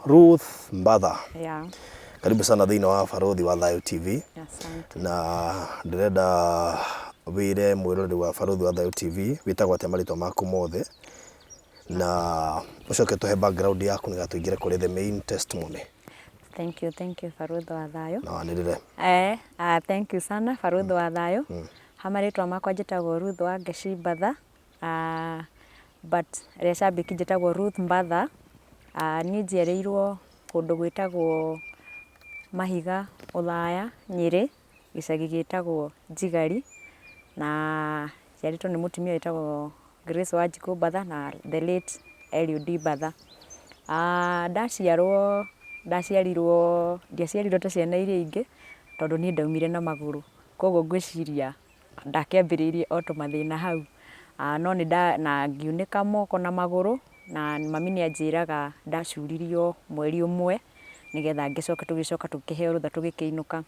Ruth Mbatha. Yeah. Karibu sana thĩinĩ wa Barothi wa Thayũ TV. Asante. Na ndĩrenda wĩre mwĩroreri wa Barothi wa Thayũ TV wĩtagwo atĩa marĩtwa maku mothe na ũcoke tũhe background yaku nĩgetha tũingĩre kũrĩ the main testimony. Thank you, thank you, Barothi wa Thayũ. Na wanĩrĩre. Thank you sana, Barothi wa Thayũ. Ha marĩtwa makwa njĩtagwo Ruth wa Ngeci Mbatha. But rĩa cambĩki njĩtagwo Ruth Mbatha. Niĩ njiarĩirwo kũndũ gwĩtagwo Mahiga, Othaya, Nyĩrĩ, gĩcagi gĩtagwo Njigari, na njiarĩtwo nĩ mũtumia wĩtagwo Grace Wanjikũ Mbatha na the late Eliud Mbatha. Ndaciarwo, ndaciarirwo, ndiaciarirwo ta ciana iria ingĩ, tondũ niĩ ndaumire na magũrũ, koguo ngwĩciria ndakĩambĩrĩirie o tũmathĩna hau. No nĩ nda, na ngiunĩka moko na magũrũ, na mami nĩ anjĩraga ndacuririo mweri ũmwe, nĩgetha ngĩcoke tũgĩcoka tũkĩheo rũtha tũgĩkĩinũka.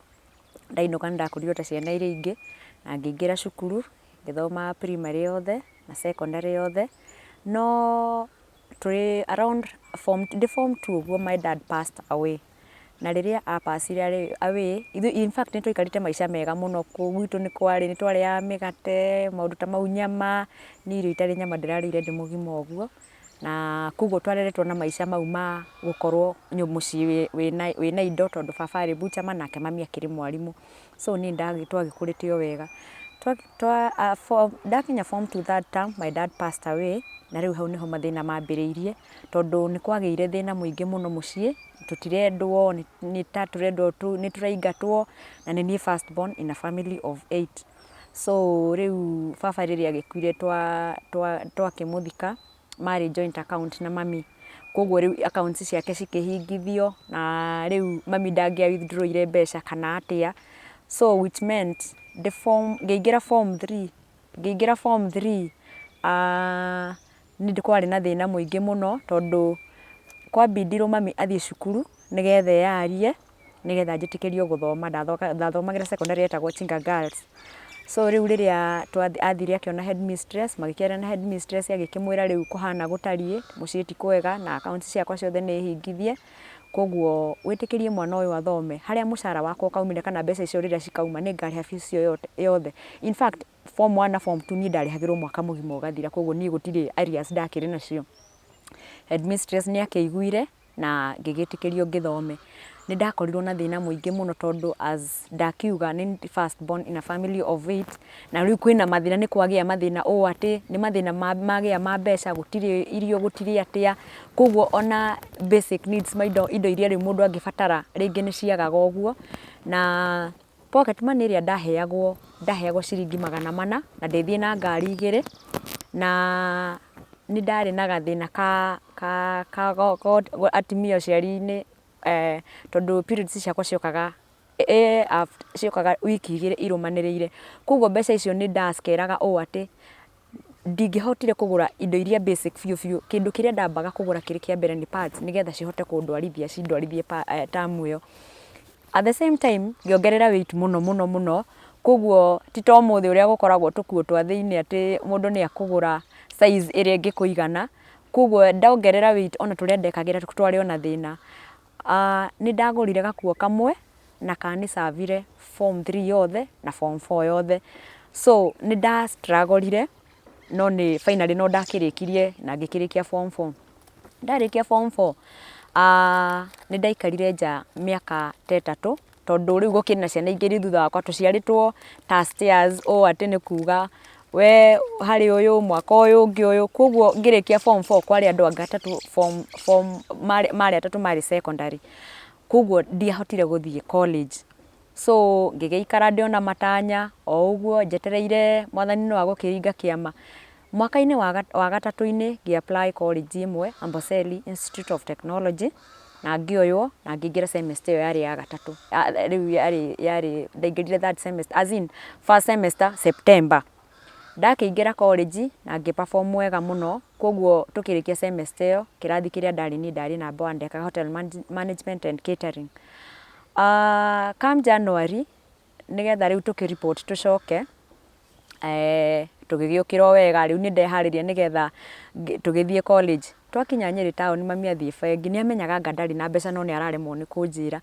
Ndainũka nĩ ndakorirwo ta ciana iria ingĩ, na ngĩingĩra cukuru, ngĩthoma primary yothe na secondary yothe, no twĩ around form, ndĩ form two ũguo my dad passed away. Na rĩrĩa a passire away, ithuĩ in fact nĩ twaikarĩte maica mega mũno, kũu gwitũ nĩ kwarĩ, nĩ twarĩaga mĩgate, maũndũ ta mau, nyama, niĩ irio itarĩ nyama ndĩrarĩire ndĩ mũgima ũguo, na koguo twareretwo na maica mau ma gũkorwo mũciĩ wĩna indo tondũ baba arĩ butcherman nake mami akĩrĩ mwarimũ. So niĩ twagĩkũrĩte o wega. Ndakinya form two third term my dad passed away, na rĩu hau nĩho mathĩna mambĩrĩirie, tondũ nĩ kwagĩire thĩna mũingĩ mũno mũciĩ, tũtirendwo, nĩ ta tũrendwo, nĩ tũraingatwo, na nĩ niĩ first born in a family of eight. So rĩu baba rĩrĩa agĩkuire twakĩmũthika, marĩ joint account na mami, koguo rĩu accounts ciake cikĩhingithio, na rĩu mami ndangĩa withdraw ire mbeca kana atĩa, so which meant ndĩ form, ngĩingĩra form three, ngĩingĩra form three nĩ kwarĩ na thĩna mũingĩ mũno, tondũ kwambindirwo mami athiĩ cukuru nĩgetha eyarie, nĩgetha njĩtĩkĩrio gũthoma, ndathomagĩra secondary yetagwo Chinga Girls. So rĩu rĩrĩa athire akĩona headmistress, magĩkĩaria na headmistress agĩkĩmwĩra rĩu kũhana gũtariĩ, mũciĩ ti kwega na accounts ciakwa ciothe nĩ hingithie, koguo wĩtĩkĩrie mwana ũyũ athome, harĩa mũcara wakwa ũkaumĩra kana mbeca icio rĩrĩa cikauma nĩ ngarĩha fees ĩyo yothe. In fact form one na form two niĩ ndarĩhagĩrwo mwaka mũgima ũgathira, koguo niĩ gũtirĩ arrears ndakĩrĩ nacio. Headmistress nĩ akĩiguire na ngĩgĩtĩkĩrio ngĩthome. Nĩ ndakorirwo na thĩna mũingĩ mũno tondũ as ndakiuga nĩ first born in a family of eight, na rĩu kwĩna mathĩna, nĩ kwagĩa mathĩna ũũ atĩ nĩ mathĩna magĩa ma mbeca, gũtirĩ irio, gũtirĩ atĩa, koguo ona basic needs ma indo, indo iria rĩu mũndũ angĩbatara rĩngĩ nĩ ciagaga ũguo, na pocket money ĩrĩa ndaheagwo, ndaheagwo ciringi 400 na ndĩthiĩ na ngari igĩrĩ, na nĩ ndarĩ na gathĩna ka atumia ũciari-inĩ, tondũ periods ciakwa ciokaga ciokaga wiki 2 irũmanĩrĩire, koguo mbeca icio nĩ ndacikeraga ũũ atĩ ndingĩhotire kũgũra indo iria basic biũ biũ, kĩndũ kĩrĩa ndambaga kũgũra kĩrĩ kĩa mbere nĩ pads nĩgetha cihote kũndwarithia cindwarithie term ĩyo. At the same time ngĩongerera weight mũno mũno mũno, koguo ti ta ũmũthĩ ũrĩa gũkoragwo tũkuo twa thĩiniĩ atĩ mũndũ nĩ akũgũra size ĩrĩa ĩngĩkũigana, koguo ndongerera weight ona tũrĩa ndekagĩra twarĩ ona thĩna. Nĩ ndagũrire gakuo kamwe na kanĩ serve ire form three yothe na form four yothe. So nĩ nda struggle ire no nĩ finally no ndakĩrĩkirie na ngĩkĩrĩkia form four. Ndarĩkia form four, nĩ ndaikarire nja mĩaka ta 3, tondũ rĩu gũkĩrĩ na ciana ingĩ thutha wakwa, tũciarĩtwo ta stairs ũũ atĩ nĩ kuga we harĩ ũyũ, mwaka ũyũ ũngĩ ũyũ, koguo ngĩrĩkia form four kwarĩ andũ angĩ atatũ form, form, marĩ atatũ marĩ secondary, koguo ndiahotire gũthiĩ college. So ngĩgĩikara ndĩ ona matanya o ũguo njetereire mwathani no agũkĩringa kĩama. Mwaka-inĩ wa gatatũ-inĩ ngĩ apply college ĩmwe, Amboseli Institute of Technology, na ngĩoywo na ngĩingĩra semester ĩyo yarĩ ya gatatũ, rĩu yarĩ ndaingĩrire third semester, as in first semester September. Ndakĩingĩra college na ngĩ perform wega mũno, koguo tũkĩrĩkia semester ĩyo, kĩrathi kĩrĩa ndarĩ niĩ ndarĩ number one, ndekaga hotel management and catering. Come January, nĩgetha rĩu tũkĩ report tũcoke, tũgĩgĩũkĩra o wega, rĩu nĩ ndeharĩria nĩgetha tũgĩthiĩ college. Twakinya Nyĩrĩ taũni mami athiĩ bengi, nĩ amenyaga anga ndarĩ na mbeca no nĩ araremwo nĩ kũnjĩra.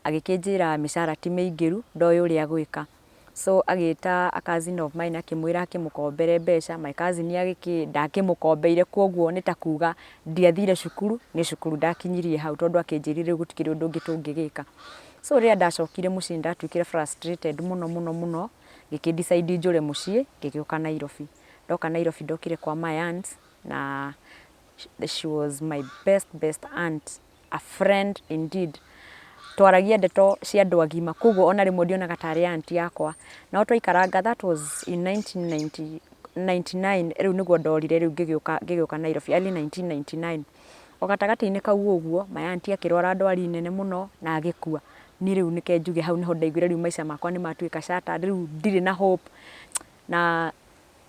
Agĩkĩnjĩra mĩcara ti mĩingĩru, ndoĩ ũrĩa agwĩka. So agĩta a cousin of mine akĩmwĩra akĩmũkombere mbeca, my cousin agĩkĩ ndakĩmũkombeire kwoguo nĩ ta kuga ndiathire cukuru, nĩ cukuru ndakinyirie hau tondũ akĩnjĩrire rĩu gũtikĩrĩ ũndũ ũngĩ tũngĩgĩka. So rĩrĩa ndacokire mũciĩ nĩ ndatuĩkire frustrated mũno mũno mũno, ngĩkĩ decide njũre mũciĩ ngĩgĩũka Nairobi. Ndoka Nairobi ndokire kwa my aunt na she was my best best aunt, a friend indeed. Twaragia ndeto cia andũ agima koguo ona rĩmwe ndionaga tarĩ aunt yakwa. No twaikaranga that was in 1999 rĩu nĩguo ndorire rĩu ngĩgĩũka ngĩgĩũka Nairobi early 1999. O gatagatĩ-inĩ kau ũguo my aunt akĩrwara ndwari nene mũno na agĩkua. Niĩ rĩu nĩke njuge hau nĩho ndaiguire rĩu maica makwa nĩ matuĩka shattered rĩu ndirĩ na hope na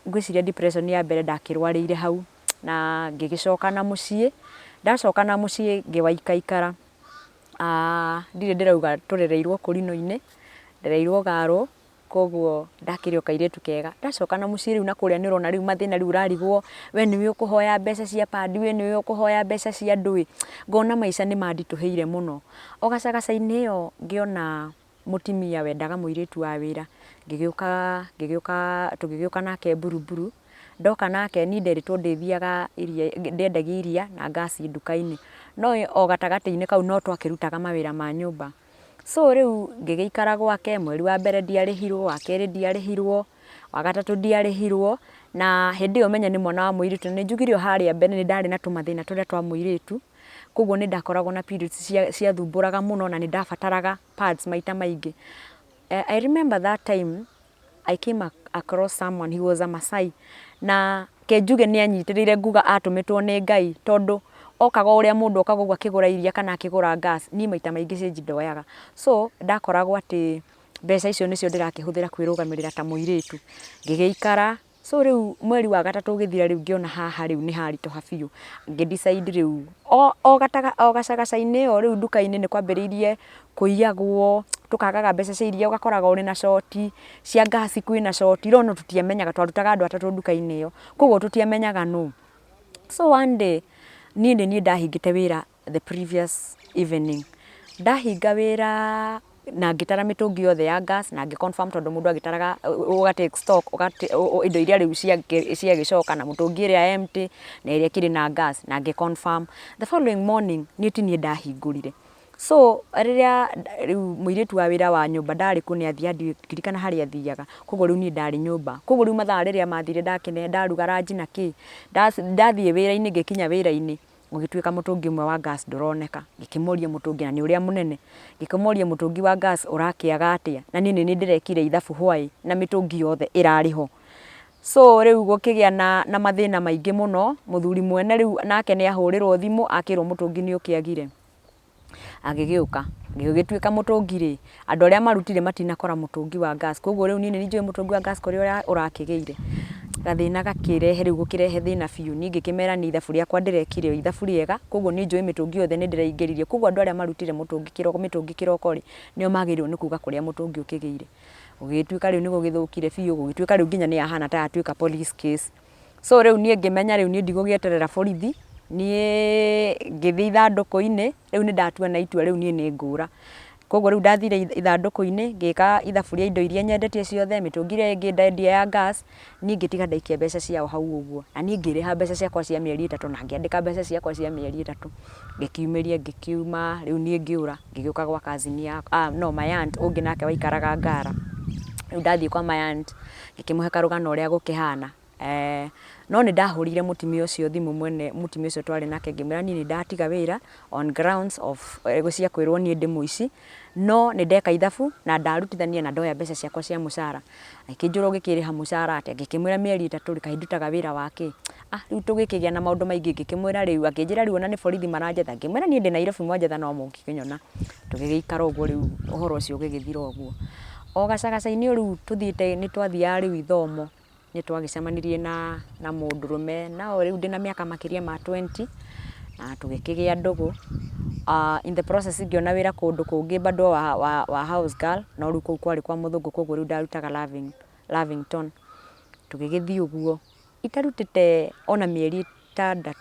ngwĩciria depression ya mbere ndakĩrwarĩire hau na ngĩgĩcoka na mũciĩ. Ndacoka na mũciĩ ngĩwaikaikara, ndirĩ ndĩrauga tũrereirwo kũrinũ-inĩ, ndereirwo Garũ, koguo ndakĩrĩ o kairĩtu kega. Ndacoka na mũciĩ rĩu na kũrĩa nĩ ũrona rĩu mathĩna rĩu ũrarigwo we nĩwe ũkũhoya mbeca cia pad, we nĩwe ũkũhoya mbeca cia ndũĩ, ngona maica nĩ manditũhĩire mũno. O gacagaca-inĩ ĩyo ngĩona mũtumia wendaga mũirĩtu wa wĩra, ngĩgĩũka ngĩgĩũka tũgĩgĩũka nake Buruburu, ndoka nake niĩ nderĩtwo ndĩthiaga iria ndendagia iria na ngaci nduka-inĩ, no o gatagatĩ-inĩ kau no twakĩrutaga mawĩra ma nyũmba. So rĩu ngĩgĩikara gwake, mweri wa mbere ndiarĩhirwo, wa kerĩ ndiarĩhirwo, wa gatatũ ndiarĩhirwo, na hĩndĩ ĩyo ũmenye nĩ mwana wa mũirĩtu, na nĩ njugire o harĩa mbere nĩ ndarĩ na tũmathĩna tũrĩa twa mũirĩtu, koguo nĩ ndakoragwo na periods ciathumbũraga mũno na nĩ ndabataraga pads maita maingĩ. I remember that time I came across someone, he was a Maasai, na ke njuge nĩ anyitĩrĩire nguga atũmĩtwo nĩ Ngai tondũ okaga o ũrĩa mũndũ okaga ũguo akĩgũra iria kana akĩgũra gas, niĩ maita maingĩ cĩnji ndoyaga. So ndakoragwo atĩ mbeca icio nĩcio ndĩrakĩhũthĩra kwĩrũgamĩrĩra ta mũirĩtu. Ngĩgĩikara, so rĩu mweri wa gatatũ ũgĩthira rĩu ngĩona haha rĩu nĩ haritũha biũ, ngĩ decide rĩu o gacagaca-inĩ ĩyo rĩu nduka-inĩ nĩ kwambĩrĩirie kũiyagwo, tũkagaga mbeca cia iria ũgakoraga ũrĩ na short, cia ngaci kwĩna short, no tũtiamenyaga twarutaga andũ atatũ nduka-inĩ ĩyo, koguo tũtiamenyaga nũ. So one day niĩ nĩ niĩ ndahingĩte wĩra the previous evening, ndahinga wĩra na ngĩtara mĩtũngi yothe ya gas na ngĩ confirm tondũ mũndũ agĩtaraga ũga take stock indo iria rĩu ciagĩcoka na mũtũngi ĩrĩa empty na ĩrĩa ĩkĩrĩ na gas na ngĩ confirm. The following morning niĩ ti niĩ ndahingũrire. So rĩrĩa rĩu mũirĩtu wa wĩra wa nyũmba ndarĩ kuo nĩ athiaga ndirikana harĩa athiaga, koguo rĩu niĩ ndarĩ nyũmba. Koguo rĩu mathaa rĩrĩa mathire ndaruga ranji na kĩ, ndathiĩ wĩra-inĩ ngĩkinya wĩra-inĩ gũgĩtuĩka mũtũngi ũmwe wa gas ndũroneka. Ngĩkĩmoria mũtũngi na nĩ ũrĩa mũnene, ngĩkĩmoria mũtũngi wa gas ũrakĩaga atĩa na niĩ nĩ niĩ ndĩrekire ithabu hwaĩ na mĩtũngi yothe ĩrarĩ ho. So rĩu gũkĩgĩa na mathĩna maingĩ mũno, mũthuri mwene rĩu nake nĩ ahũrĩrwo thimũ akĩrwo mũtũngi nĩ ũkĩagire. Agĩgĩũka, gũgĩtuĩka mũtũngi rĩ, andũ arĩa marutire matinakora mũtũngi wa gas, koguo rĩu niĩ nĩ niĩ njũĩ mũtũngi wa gas kũrĩa ũrakĩgĩire. Gathĩna gakĩrehe rĩu gũkĩrehe thĩna biũ, niĩ ngĩkĩmera niĩ ithabu rĩakwa ndĩrekire o ithabu rĩega, koguo niĩ njũĩ mĩtũngi yothe nĩ ndĩraingĩririe, koguo andũ arĩa marutire mũtũngi kĩroko mĩtũngi kĩroko rĩ, nĩo magĩrĩirwo nĩ kuga kũrĩa mũtũngi ũkĩgĩire. Gũgĩtuĩka rĩu nĩ gũgĩthũkire biũ, gũgĩtuĩka rĩu nginya nĩ yahana ta yatuĩka police case. So rĩu niĩ ngĩmenya rĩu niĩ ndigũgĩeterera borithi, niĩ ngĩthiĩ ithandũkũ-inĩ, rĩu nĩ ndatua na itua rĩu niĩ nĩ ngũra. Koguo rĩu ndathire ithandũkũ-inĩ, ngĩka ithabu rĩa indo iria nyendetie ciothe, mĩtũngi ĩrĩa ĩngĩ ndendia ya gas, niĩ ngĩtiga ndaikia mbeca ciao hau ũguo. Na niĩ ngĩrĩha mbeca ciakwa cia mĩeri ĩtatũ na ngĩandĩka mbeca ciakwa cia mĩeri ĩtatũ. Ngĩkiumĩria ngĩkiuma, rĩu niĩ ngĩũra, ngĩgĩũka gwa cousin yakwa, no my aunt ũngĩ nake waikaraga Ngara. Rĩu ndathiĩ kwa my aunt, ngĩkĩmũhe karũgano ũrĩa gũkĩhana. No nĩ ndahũrĩire mũtumia ũcio thimũ mwene mũtumia ũcio twarĩ nake ngĩmwĩra niĩ nĩ ndatiga wĩra on grounds of cia kwĩrwo niĩ ndĩ mũici, no nĩ ndeka ithabu na ndarutithania na ndoya mbeca ciakwa cia mũcara. Agĩkĩnjũra ũgĩkĩrĩha mũcara atĩa, ngĩkĩmwĩra mĩeri ĩtatũ rĩ, kaĩ ndutaga wĩra wa kĩ? Ah rĩu tũgĩkĩgĩa na maũndũ maingĩ ngĩkĩmwĩra rĩu, akĩnjĩra rĩu ona nĩ borithi maranjetha, ngĩmwĩra niĩ ndĩ Nairobi mwanjetha no mũngĩkĩnyona. Tũgĩgĩikara ũguo rĩu ũhoro ũcio ũgĩgĩthira ũguo. O gacagaca-inĩ o rĩu tũthiĩte nĩ twathiaga rĩu ithomo, nĩ twagĩcemanirie na mũndũrũme no rĩu ndĩna mĩaka makĩria ma 20 na tũgĩkĩgĩa ndũgũ. In the process ngĩona wĩra kũndũ kũngĩ bado wa house girl no rĩu kũu kwarĩ kwa mũthũngũ koguo rĩu ndarutaga Lavington. Tũgĩgĩthiĩ ũguo itarutĩte ona mĩeri ĩtandatũ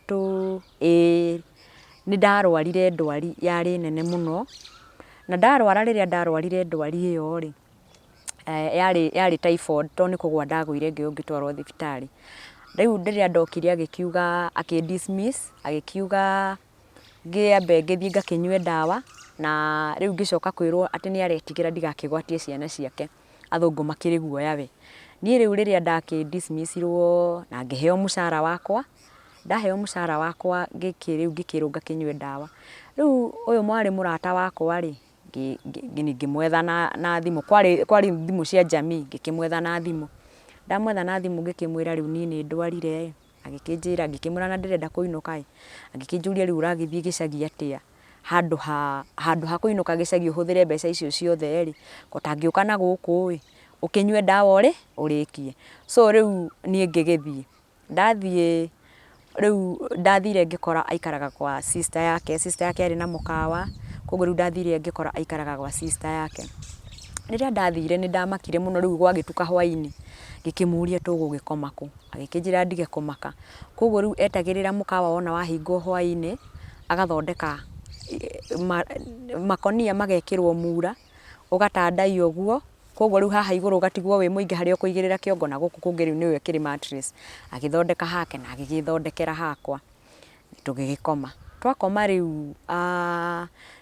Ĩtatũ, ĩĩ, nĩ ndarwarire ndwari yarĩ nene mũno, na ndarwara rĩrĩa ndarwarire ndwari ĩyo rĩ, yarĩ yarĩ typhoid tondũ nĩ kũgũa ndagũire ngĩoywo ngĩtwarwo thibitarĩ. Rĩu rĩrĩa ndokire agĩkiuga akĩ dismiss, agĩkiuga ngĩambe ngĩthiĩ ngakĩnyue ndawa, na rĩu ngĩcoka kwĩrwo atĩ nĩ aretigĩra ndigakĩgwatie ciana ciake, athũngũ makĩrĩ guoya we. Niĩ rĩu rĩrĩa ndakĩ dismiss irwo na ngĩheo mũcara wakwa, ndaheo mũcara wakwa ngĩkĩ rĩu ngĩkĩrwo ngakĩnyue ndawa. Rĩu ũyũ mwarĩ mũrata wakwa rĩ, ngĩmwetha na thimũ, kwarĩ kwarĩ thimũ cia jamii, ngĩkĩmwetha na thimũ. Ndamwetha na thimũ ngĩkĩmwĩra rĩu niĩ nĩ ndwarire ĩ, agĩkĩnjĩra, ngĩkĩmwĩra ona ndĩrenda kũinũka ĩ, agĩkĩnjũria rĩu ũragĩthiĩ gĩcagi atĩa handũ ha handũ ha kũinũka gĩcagi ũhũthĩre mbeca icio ciothe rĩ, ko ũtangĩũka na gũkũ ĩ, ũkĩnyue ndawa ũrĩkie. So rĩu niĩ ngĩgĩthiĩ. Ndathiĩ rĩu ndathire ngĩkora aikaraga gwa sister yake, sister yake arĩ na mũkawa, koguo rĩu ndathire ngĩkora aikaraga gwa sister yake. Rĩrĩa ndathire nĩ ndamakire mũno rĩu gwagĩtuka hwainĩ, ngĩkĩmũria tũgũgĩkoma kũ, agĩkĩnjĩra ndige kũmaka. Koguo rĩu etagĩrĩra mũkawa wona wahingwo hwainĩ, agathondeka makonia magekĩrwo mura, ũgatandaiya ũguo, Koguo rĩu haha igũrũ ũgatigwo wĩ mũingĩ harĩa ũkũigĩrĩra kĩongo na gũkũ kũngĩ rĩu nĩwe ũkĩrĩ mattress. Agĩthondeka hake na agĩgĩthondekera hakwa, tũgĩgĩkoma. Twakoma rĩu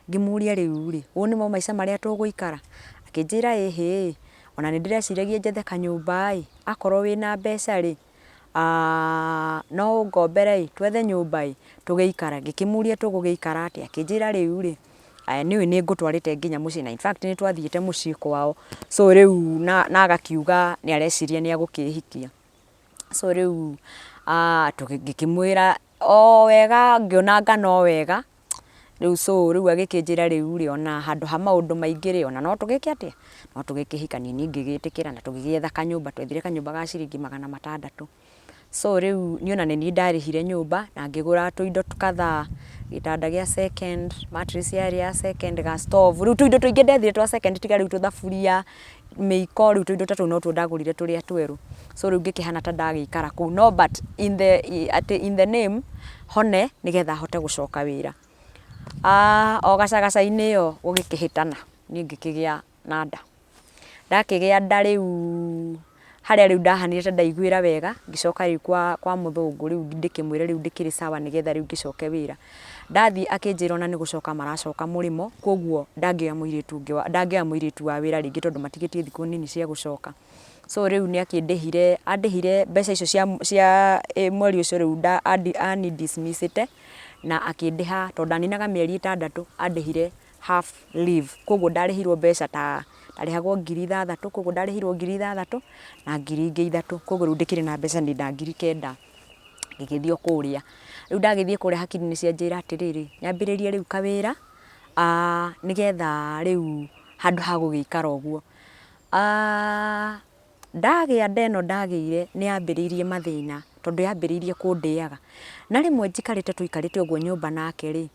ngĩmũria rĩu rĩ, ũũ nĩmo maica marĩa tũgũikara? Akĩnjĩra ĩhĩ, ona nĩ ndĩreciragia njethe kanyũmba ĩ, akorwo wĩna mbeca rĩ, no ũngombere ĩ, twethe nyũmba ĩ, tũgĩikare. Ngĩkĩmũria tũgũgĩikara atĩa? Akĩnjĩra rĩu rĩ, nĩũĩ nĩ ngũtwarĩte nginya mũciĩ na in fact nĩ twathiĩte mũciĩ kwao, so rĩu na agakiuga nĩ areciria nĩ egũkĩhikia. So rĩu ngĩkĩmwĩra o wega ngĩona anga no wega, rĩu so rĩu agĩkĩnjĩra rĩu rĩ, ona handũ ha maũndũ maingĩ rĩ, ona no tũgĩke atĩa, no tũgĩkĩhikanie. Niĩ ngĩgĩtĩkĩra na tũgĩgĩetha kanyũmba, twethire kanyũmba ga ciringi magana matandatũ. So rĩu niĩ ona nĩ niĩ ndarĩhire nyũmba na ngĩgũra tũindo kadhaa, gĩtanda gĩa second, mattress yarĩ ya second, ga stove, rĩu tũindo tũingĩ ndethire twa second tiga rĩu tũthaburia, mĩiko, rĩu tũindo ta tũu no tuo ndagũrire tũrĩa twerũ. So rĩu ngĩkĩhana ta ndagĩikara kũu no but in the atĩ in the name hone nĩgetha hote gũcoka wĩra. O gacagaca-inĩ ĩyo gũgĩkĩhĩtana niĩ ngĩkĩgĩa na nda. Ndakĩgĩa nda rĩu harĩa rĩu ndahanire ta ndaiguĩra wega, ngĩcoka rĩu kwa kwa mũthũngũ rĩu ndĩkĩmwĩre rĩu ndĩkĩrĩ sawa nĩgetha rĩu ngĩcoke wĩra. Ndathiĩ akĩnjĩra ona nĩ gũcoka maracoka mũrĩmo, koguo ndangĩoya mũirĩtu ũngĩ ndangĩoya mũirĩtu wa wĩra rĩngĩ tondũ matigĩtie thikũ nini cia gũcoka. So rĩu nĩ akĩndĩhire, andĩhire mbeca icio cia cia mweri ũcio rĩu ani dismiss ĩte, na akĩndĩha tondũ ndaninaga mĩeri ĩtandatũ, andĩhire half leave koguo ndarĩhirwo mbeca ta ndarĩhagwo 6,000 koguo ndarĩhirwo 6,000 na ngiri ingĩ ithatũ koguo rĩu ndĩkĩrĩ na mbeca ndĩna 9,000 ngĩgĩthiĩ o kũrĩa. Rĩu ndagĩthiĩ kũrĩa hakiri nĩ cianjĩra atĩrĩrĩ, nyambĩrĩrie rĩu kawĩra nĩgetha rĩu handũ ha gũgĩikara ũguo. Ndagĩa nda ĩno ndagĩire nĩ yambĩrĩirie mathĩna tondũ yambĩrĩirie kũndĩaga. Na rĩmwe njikarĩte tũikarĩte ũguo nyũmba nake rĩ,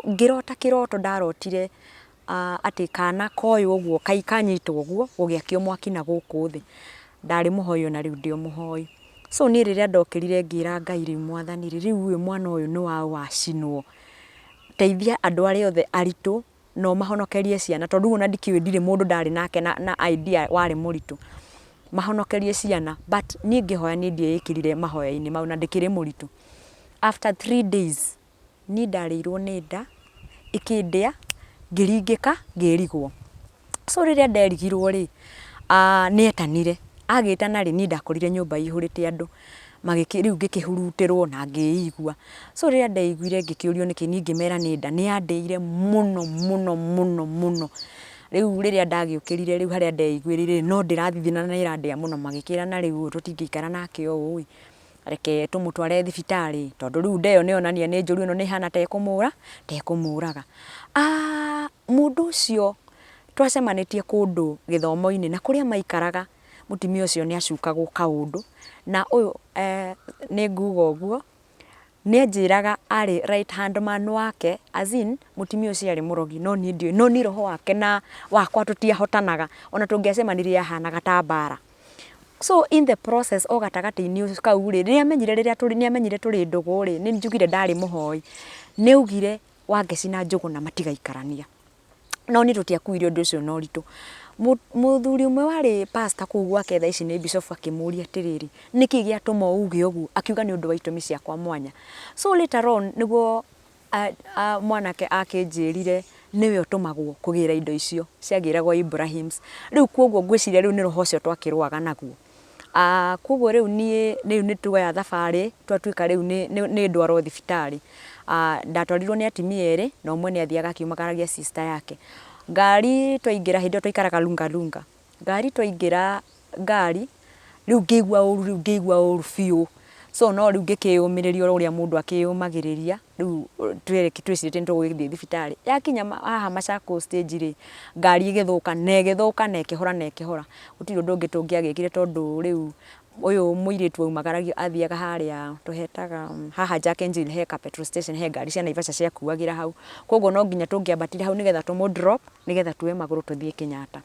Ngĩrota kĩroto ndarotire atĩ kana koywo ũguo kanyitwo ũguo gũgĩakio mwaki na gũkũ thĩ. Ndarĩ mũhoi ona rĩu ndĩ o mũhoi. So niĩ rĩrĩa ndokĩrire ngĩra Ngai rĩu Mwathani rĩ, rĩu ĩ mwana ũyũ nĩ waũ wacinwo? Teithia andũ arĩa othe aritũ na ũmahonokerie ciana tondũ rĩu ona ndikĩũĩ ndirĩ mũndũ ndarĩ nake na idea warĩ mũritũ. Mahonokerie ciana but niĩ ngĩhoya niĩ ndieĩkĩrire mahoya-inĩ mau na ndĩkĩrĩ mũritũ. After 3 days niĩ ndarĩirwo nĩ nda, ĩkĩndĩa, ngĩringĩka, ngĩrigwo. So rĩrĩa nderigirwo rĩ, nĩ etanire, agĩtana rĩ, niĩ ndakorire nyũmba ĩihũrĩte andũ, rĩu ngĩkĩhurutĩrwo na ngĩigua. So rĩrĩa ndeiguire ngĩkĩũrio nĩkĩ, niĩ ngĩmera nĩ nda, nĩ yandĩire mũno mũno mũno mũno. Rĩu rĩrĩa ndagĩũkĩrire rĩu harĩa ndeiguĩrĩire no ndĩrathithina na nĩ ĩrandĩa mũno, magĩkĩra na rĩu ũyũ tũtingĩikara nake ũũ ĩ, reke tũmũtware thibitarĩ tondũ rĩu nda ĩyo nĩ yonania nĩ njũru ĩno nĩ ĩhana ta ĩkũmũra, ta ĩkũmũraga. Mũndũ ũcio twacemanĩtie kũndũ gĩthomo-inĩ na kũrĩa maikaraga mũtumia ũcio nĩ acukagwo kaũndũ na ũyũ nĩ nguga ũguo, nĩ anjĩraga arĩ right hand man wake as in mũtumia ũcio arĩ mũrogi no niĩ ndiũĩ, no niĩ roho wake na wakwa tũtiahotanaga ona tũngĩacemanirie yahanaga ta mbara. So in the process o gatagatĩ-inĩ kau rĩ, rĩrĩa amenyire rĩrĩa tũrĩ nĩ amenyire tũrĩ ndũgũ rĩ, nĩ njugire ndarĩ mũhoi, nĩ augire Wangeci na Njũgũna matigaikarania. No niĩ tũtiakuire ũndũ ũcio na ũritũ. Mũthuri ũmwe warĩ pastor kũu gwake thaa ici nĩ bishop akĩmũria atĩrĩrĩ, nĩkĩ gĩatũma uge ũguo? Akiuga nĩ ũndũ wa itũmi ciakwa mwanya. So later on nĩguo mwanake akĩnjĩrire nĩwe ũtũmagwo kũgĩra indo icio ciagĩragwo Ibrahim's. Rĩu kwoguo ngwĩciria rĩu nĩ roho ũcio twakĩrũaga naguo. Kwoguo rĩu niĩ rĩu nĩ tuoya thabarĩ twatuĩka rĩu nĩ ndwarwo thibitarĩ. Ndatwarirwo nĩ atumia erĩ na ũmwe nĩ athiaga akiumagaragia sister yake. Ngari twaingĩra hĩndĩ ĩyo twaikaraga Lunga Lunga. Ngari twaingĩra ngari, rĩu ngĩigua ũru rĩu ngĩigua ũru biũ. So no rĩu ngĩkĩyũmĩrĩria oro ũrĩa mũndũ akĩyũmagĩrĩria, rĩu twĩcirĩtie nĩ tũgũgĩthiĩ thibitarĩ. Yakinya haha Machakos stage rĩ, ngari ĩgĩthũka na ĩgĩthũka na ĩkĩhora na ĩkĩhora. Gũtirĩ ũndũ ũngĩ tũngĩagĩkire tondũ rĩu ũyũ mũirĩtu waumagaragio athiaga harĩa tũhetaga haha Jack and Jill he ka petrol station he ngari cia Naivasha ciakuagĩra hau. Koguo no nginya tũngĩambatire hau nĩgetha tũmũ drop nĩgetha tuoe magũrũ tũthiĩ Kenyatta.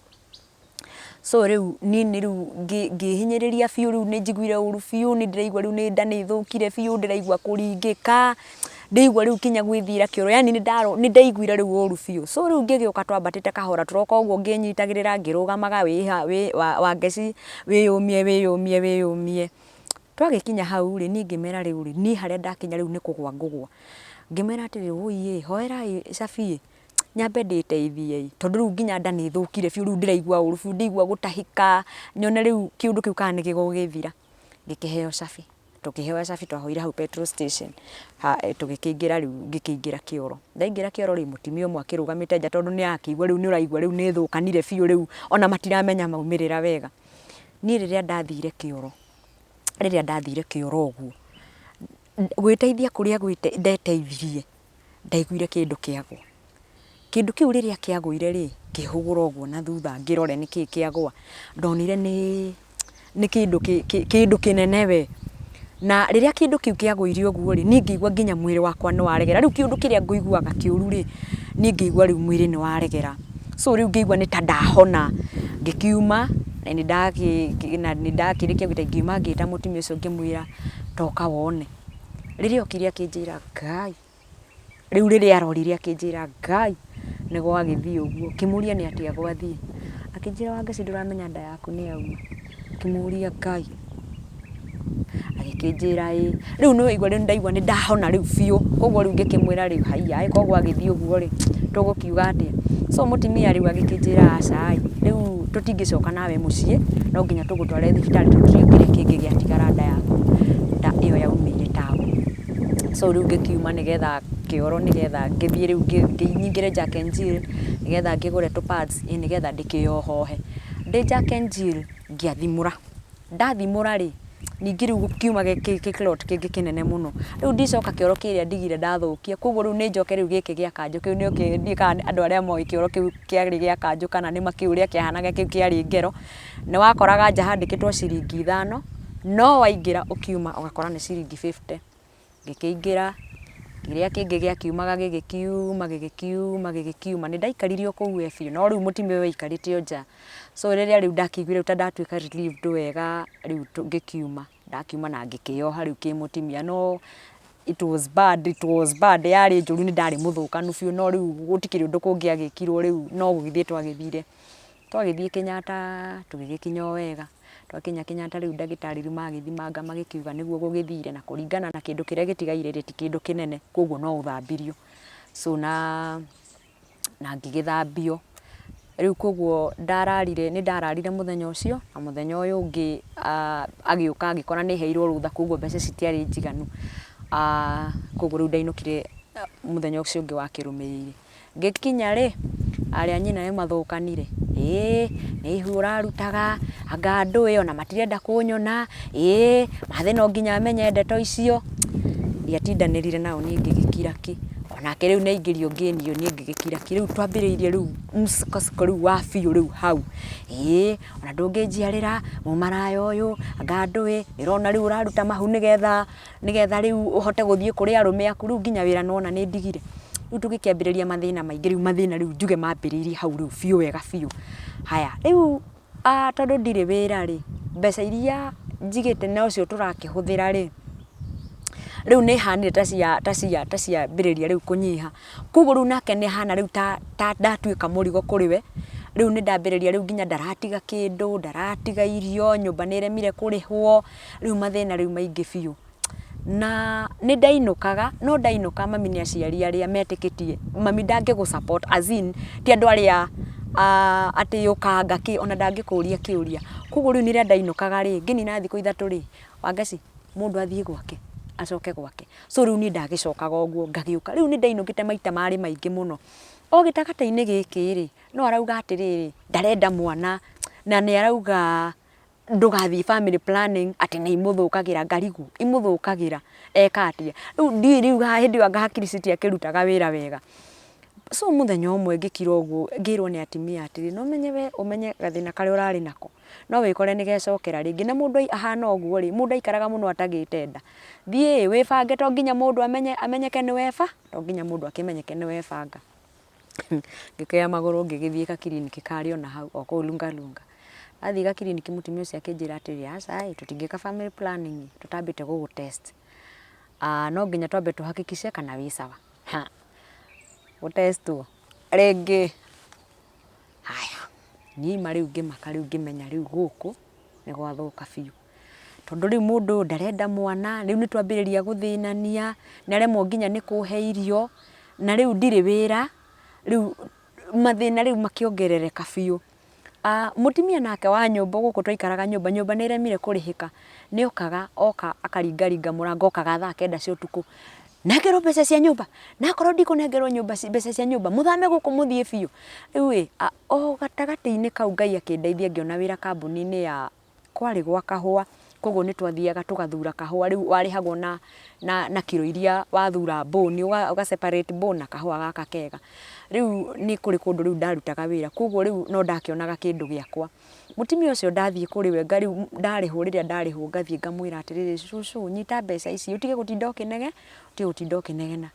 So rĩu niĩ nĩ rĩu ngĩhinyĩrĩria biũ rĩu nĩ njiguire ũru biũ nĩ ndĩraigua rĩu nĩ nda nĩ ĩthũkire biũ ndĩraigua kũringĩka, ndĩraigua rĩu nginya gwĩthiĩra kĩoro yaani nĩ ndaiguire rĩu ũru biũ. So rĩu ngĩgĩũka twambatĩte kahora tũroka ũguo ngĩnyitagĩrĩra ngĩrũgamaga Wangeci wĩyũmie wĩyũmie wĩyũmie. Twagĩkinya hau rĩ, niĩ ngĩmera rĩu rĩ, niĩ harĩa ndakinya rĩu nĩ kũgwa ngũgwa. Ngĩmera atĩrĩrĩ wũi ĩ hoerai cabi ĩ, nyambe ndĩteithie ĩ, tondũ rĩu nginya nda nĩ ĩthũkire biũ rĩu ndĩraigua ũru biũ, ndĩraigua gũtahĩka, nyone rĩu kĩũndũ kĩu kana nĩ gĩgũgĩthira. Ngĩkĩheo cabi, tũkĩheo cabi twahoire hau petrol station, tũgĩkĩingĩra rĩu ngĩkĩingĩra kĩoro. Ndaingĩra kĩoro rĩ, mũtumia ũmwe akĩrũgamĩte nja tondũ nĩ arakĩigua rĩu nĩ ũraigua rĩu nĩ ĩthũkanire biũ rĩu ona matiramenya maumĩrĩra wega. Niĩ rĩrĩa ndathire kĩoro, rĩrĩa ndathire kĩoro ũguo, gwĩteithia kũrĩa ndeteithirie, ndaiguire kĩndũ kĩagwa. Kĩndũ kĩu rĩrĩa kĩagũire rĩ, ngĩhũgũra ũguo na thutha ngĩrore nĩkĩ kĩagũa, ndonire nĩ nĩ kĩndũ kĩndũ kĩnene we. Na rĩrĩa kĩndũ kĩu kĩagũire ũguo rĩ, niĩ ngĩigua nginya mwĩrĩ wakwa nĩ waregera. Rĩu kĩũndũ kĩrĩa ngũiguaga kĩũru rĩ, niĩ ngĩigua rĩu mwĩrĩ nĩ waregera. So rĩu ngĩigua nĩ ta ndahona, ngĩkiuma na nĩ ndakĩrĩkia ngiuma ngĩta mũtumia ũcio ngĩmwĩra toka wone. Rĩrĩa okire akĩnjĩra Ngai, rĩu rĩrĩa arorire akĩnjĩra Ngai nĩ gwagĩthiĩ ũguo. Ngĩmũria nĩ atĩa gwathiĩ, akĩnjĩra Wangeci ndũramenya nda yaku nĩ yauma. Ngĩmũria Ngai, agĩkĩnjĩra ĩĩ. Rĩu nĩ waigua rĩu nĩ ndaigua nĩ ndahona rĩu biũ, koguo rĩu ngĩkĩmwĩra rĩu haiya angĩkorwo gwagĩthiĩ ũguo rĩ, tũgũkiuga atĩa. So mũtumia rĩu agĩkĩnjĩra aca ĩ, rĩu tũtingĩcoka nawe mũciĩ, no nginya tũgũtware thibitarĩ tondũ tũtiũĩ kĩrĩa kĩngĩ gĩatigara nda yaku, nda ĩyo yaumĩire taũni. So rĩu ngĩkiuma nĩgetha kĩoro nĩgetha ngĩthiĩ rĩu nyingĩre Jack and Jill nĩgetha ngĩgũre tũ pads ĩ nĩgetha ndĩkĩyohohe. Ndĩ Jack and Jill ngĩathimũra, ndathimũra rĩ, ningĩ rĩu gũkiuma gĩ clot kĩngĩ kĩnene mũno. Rĩu ndicoka kĩoro kĩrĩa ndigire ndathũkia, koguo rĩu nĩ njoke rĩu gĩkĩ gĩa kanjũ kĩu ndiũĩ kana andũ arĩa moĩ kĩoro kĩu kĩarĩ gĩa kanjũ kana nĩ makĩũĩ ũrĩa kĩahanaga kĩu kĩarĩ ngero. Nĩ wakoraga nja handĩkĩtwo ciringi ithano, no waingĩra ũkiuma ũgakora nĩ ciringi fifty. Ngĩkĩingĩra, kĩrĩa kĩngĩ gĩakiumaga gĩgĩkiuma gĩgĩkiuma gĩgĩkiuma. Nĩ ndaikarire o kũu we biũ, no rĩu mũtumia ũyũ aikarĩte o nja. So rĩrĩa rĩu ndakĩiguire rĩu ta ndatuĩka relieved wega, rĩu ngĩkiuma. Ndakiuma na ngĩkĩyoha rĩu kĩmũtumia no it was bad, it was bad, yarĩ njũru nĩ ndarĩ mũthũkanu biũ no rĩu gũtikĩrĩ ũndũ kũngĩagĩkirwo rĩu no gũgĩthiĩ twagĩthire. Twagĩthiĩ Kenyatta tũgĩgĩkinya o wega, twakinya Kenyatta rĩu ndagĩtarĩ rĩu magĩthimanga magĩkiuga nĩguo gũgĩthire na kũringana na kĩndũ kĩrĩa gĩtigaire rĩ ti kĩndũ kĩnene koguo no ũthambirio. So na na ngĩgĩthambio, rĩu koguo ndararire nĩ ndararire mũthenya ũcio na mũthenya ũyũ ũngĩ agĩũka agĩkora nĩ heirwo rũtha koguo mbeca citiarĩ njiganu, koguo rĩu ndainũkire mũthenya ũcio ũngĩ wakĩrũmĩrĩire. Ngĩkinya rĩ, arĩ a nyina nĩ mathũkanire, ĩĩ nĩ ihu ũrarutaga, anga ndũĩ ona matirenda kũnyona, ĩĩ mathĩ no nginya amenye ndeto icio. Ndiatindanĩrire nao niĩ ngĩgĩkira ki, onake rĩu nĩ aingĩrio ngĩnio niĩ ngĩgĩkira ki, rĩu twambĩrĩirie rĩu msukosuko rĩu wa biũ rĩu hau, ĩĩ ona ndũngĩnjiarĩra, mũmaraya ũyũ, anga ndũĩ, nĩ ũrona rĩu ũraruta mahu nĩgetha nĩgetha rĩu ũhote gũthiĩ kũrĩ arũme aku, rĩu nginya wĩra nĩwona nĩ ndigire. Rĩu tũgĩkĩambĩrĩria mathĩna maingĩ, rĩu mathĩna rĩu njuge mambĩrĩirie hau rĩu biũ wega biũ. Haya, rĩu tondũ ndirĩ wĩra rĩ, Mbeca iria njigĩte nocio tũrakĩhũthĩra rĩ, rĩu nĩ ihanire ta cia ta cia ta ciambĩrĩria rĩu kũnyiha. Koguo rĩu nake nĩ ahana rĩu ta ta ndatuĩka mũrigo kũrĩ we, rĩu nĩ ndambĩrĩria rĩu nginya ndaratiga kĩndũ, ndaratiga irio, nyũmba nĩ ĩremire kũrĩhwo, rĩu mathĩna rĩu maingĩ biũ. Na nĩ ndainũkaga, no ndainũka mami nĩ aciari arĩa metĩkĩtie, mami ndangĩgũ support as in ti andũ arĩa atĩ ũkanga kĩ, ona ndangĩkũria kĩũria. Koguo rĩu rĩrĩa ndainũkaga rĩ, ngĩnina thikũ ithatũ rĩ, Wangeci mũndũ athiĩ gwake, acoke gwake. So rĩu niĩ ndagĩcokaga ũguo ngagĩũka. Rĩu nĩ ndainũkĩte maita marĩ maingĩ mũno. O gĩtagatĩ-inĩ gĩkĩ rĩ, no arauga atĩrĩrĩ, ndarenda mwana, na nĩ arauga ndũgathiĩ family planning atĩ nĩ imũthũkagĩra, ngarigwo imũthũkagĩra eka atĩa? Rĩu ndiũĩ rĩu hĩndĩ ĩyo anga hakiri citiakĩrutaga wĩra wega. So mũthenya ũmwe ngĩkira ũguo ngĩrwo nĩ atumia atĩrĩ, na ũmenye we ũmenye gathĩna karĩa ũrarĩ nako, no wĩkore nĩ gecokera rĩngĩ. Na mũndũ ahana ũguo rĩ, mũndũ aikaraga mũno atagĩte nda. Thiĩ wĩbange to nginya mũndũ amenye amenyeke nĩ weba, to nginya mũndũ akĩmenyeke nĩ webanga. Ngĩkĩoya magũrũ ngĩgĩthiĩ gakiriniki karĩ o na hau o kũu Lungalunga. Ndathiĩ gakiriniki mũtumia ũcio akĩnjĩra atĩrĩrĩ, aca ĩ, tũtingĩka family planning tũtambĩte gũgũ test. No nginya twambe tũ hakikishe kana wĩ sawa. Ha! Gũ test wo rĩngĩ. Haya, niĩ ma rĩu ngĩmaka rĩu ngĩmenya rĩu gũkũ nĩ gwathũka biũ. Tondũ rĩu mũndũ ũyũ ndarenda mwana, rĩu nĩ twambĩrĩria gũthĩnania, nĩ aremwo nginya nĩ kũhe irio, na rĩu ndirĩ wĩra, rĩu mathĩna rĩu makĩongerereka biũ. Mũtumia nake wa nyũmba gũkũ twaikaraga nyũmba, nyũmba nĩ ĩremire kũrĩhĩka, nĩ okaga, oka akaringaringa mũrango okaga thaa kenda cia ũtukũ, nengerwo mbeca cia nyũmba, na akorwo ndikũnengerwo nyũmba mbeca cia nyũmba, mũthame gũkũ mũthiĩ biũ. Rĩu ĩ, o gatagatĩ-inĩ kau Ngai akĩndeithia ngĩona wĩra kambuni-inĩ ya kwarĩ gwa kahũa, koguo nĩ twathiaga tũgathura kahũa, rĩu warĩhagwo na na na kiro iria wathura bone, ũga separate bone na kahũa gaka kega. Rĩu nĩ kũrĩ kũndũ rĩu ndarutaga wĩra, koguo rĩu no ndakĩonaga kĩndũ gĩakwa. Mũtumia ũcio ndathiĩ kũrĩ we rĩu ndarĩhwo rĩrĩa ndarĩhwo ngathiĩ ngamwĩra atĩrĩrĩ, cũcũ nyita mbeca ici ũtige gũtinda ũkĩnege, ũtige gũtinda ũkĩnegena.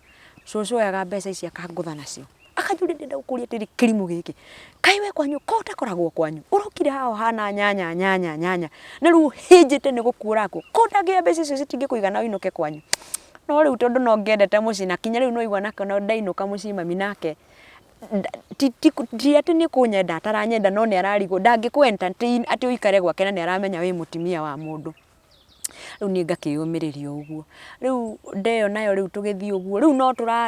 Cũcũ oyaga mbeca ici akangũtha nacio. Akanjũria ndĩrenda gũkũria atĩrĩ kĩrimũ gĩkĩ, kaĩ we kwanyu ko ũtakoragwo kwanyu, ũrokire haha ũhana nyanya nyanya nyanya, na rĩu ũhĩnjĩte nĩ gũkua ũrakua, ko ũtangĩoya mbeca icio citingĩkũigana ũinũke kwanyu. No rĩu tondũ no ngĩendete mũciĩ na kinya rĩu nĩ waigua ndainũka mũciĩ mami nake ti atĩ nĩ kũnyenda ataranyenda no nĩ ararigwo ndangĩkũ entertain atĩ ũikare gwake na nĩ aramenya wĩ mũtumia wa mũndũ. Rĩu niĩ ngakĩyũmĩrĩria o ũguo. Rĩu nda ĩyo nayo rĩu tũgĩthiĩ ũguo, rĩu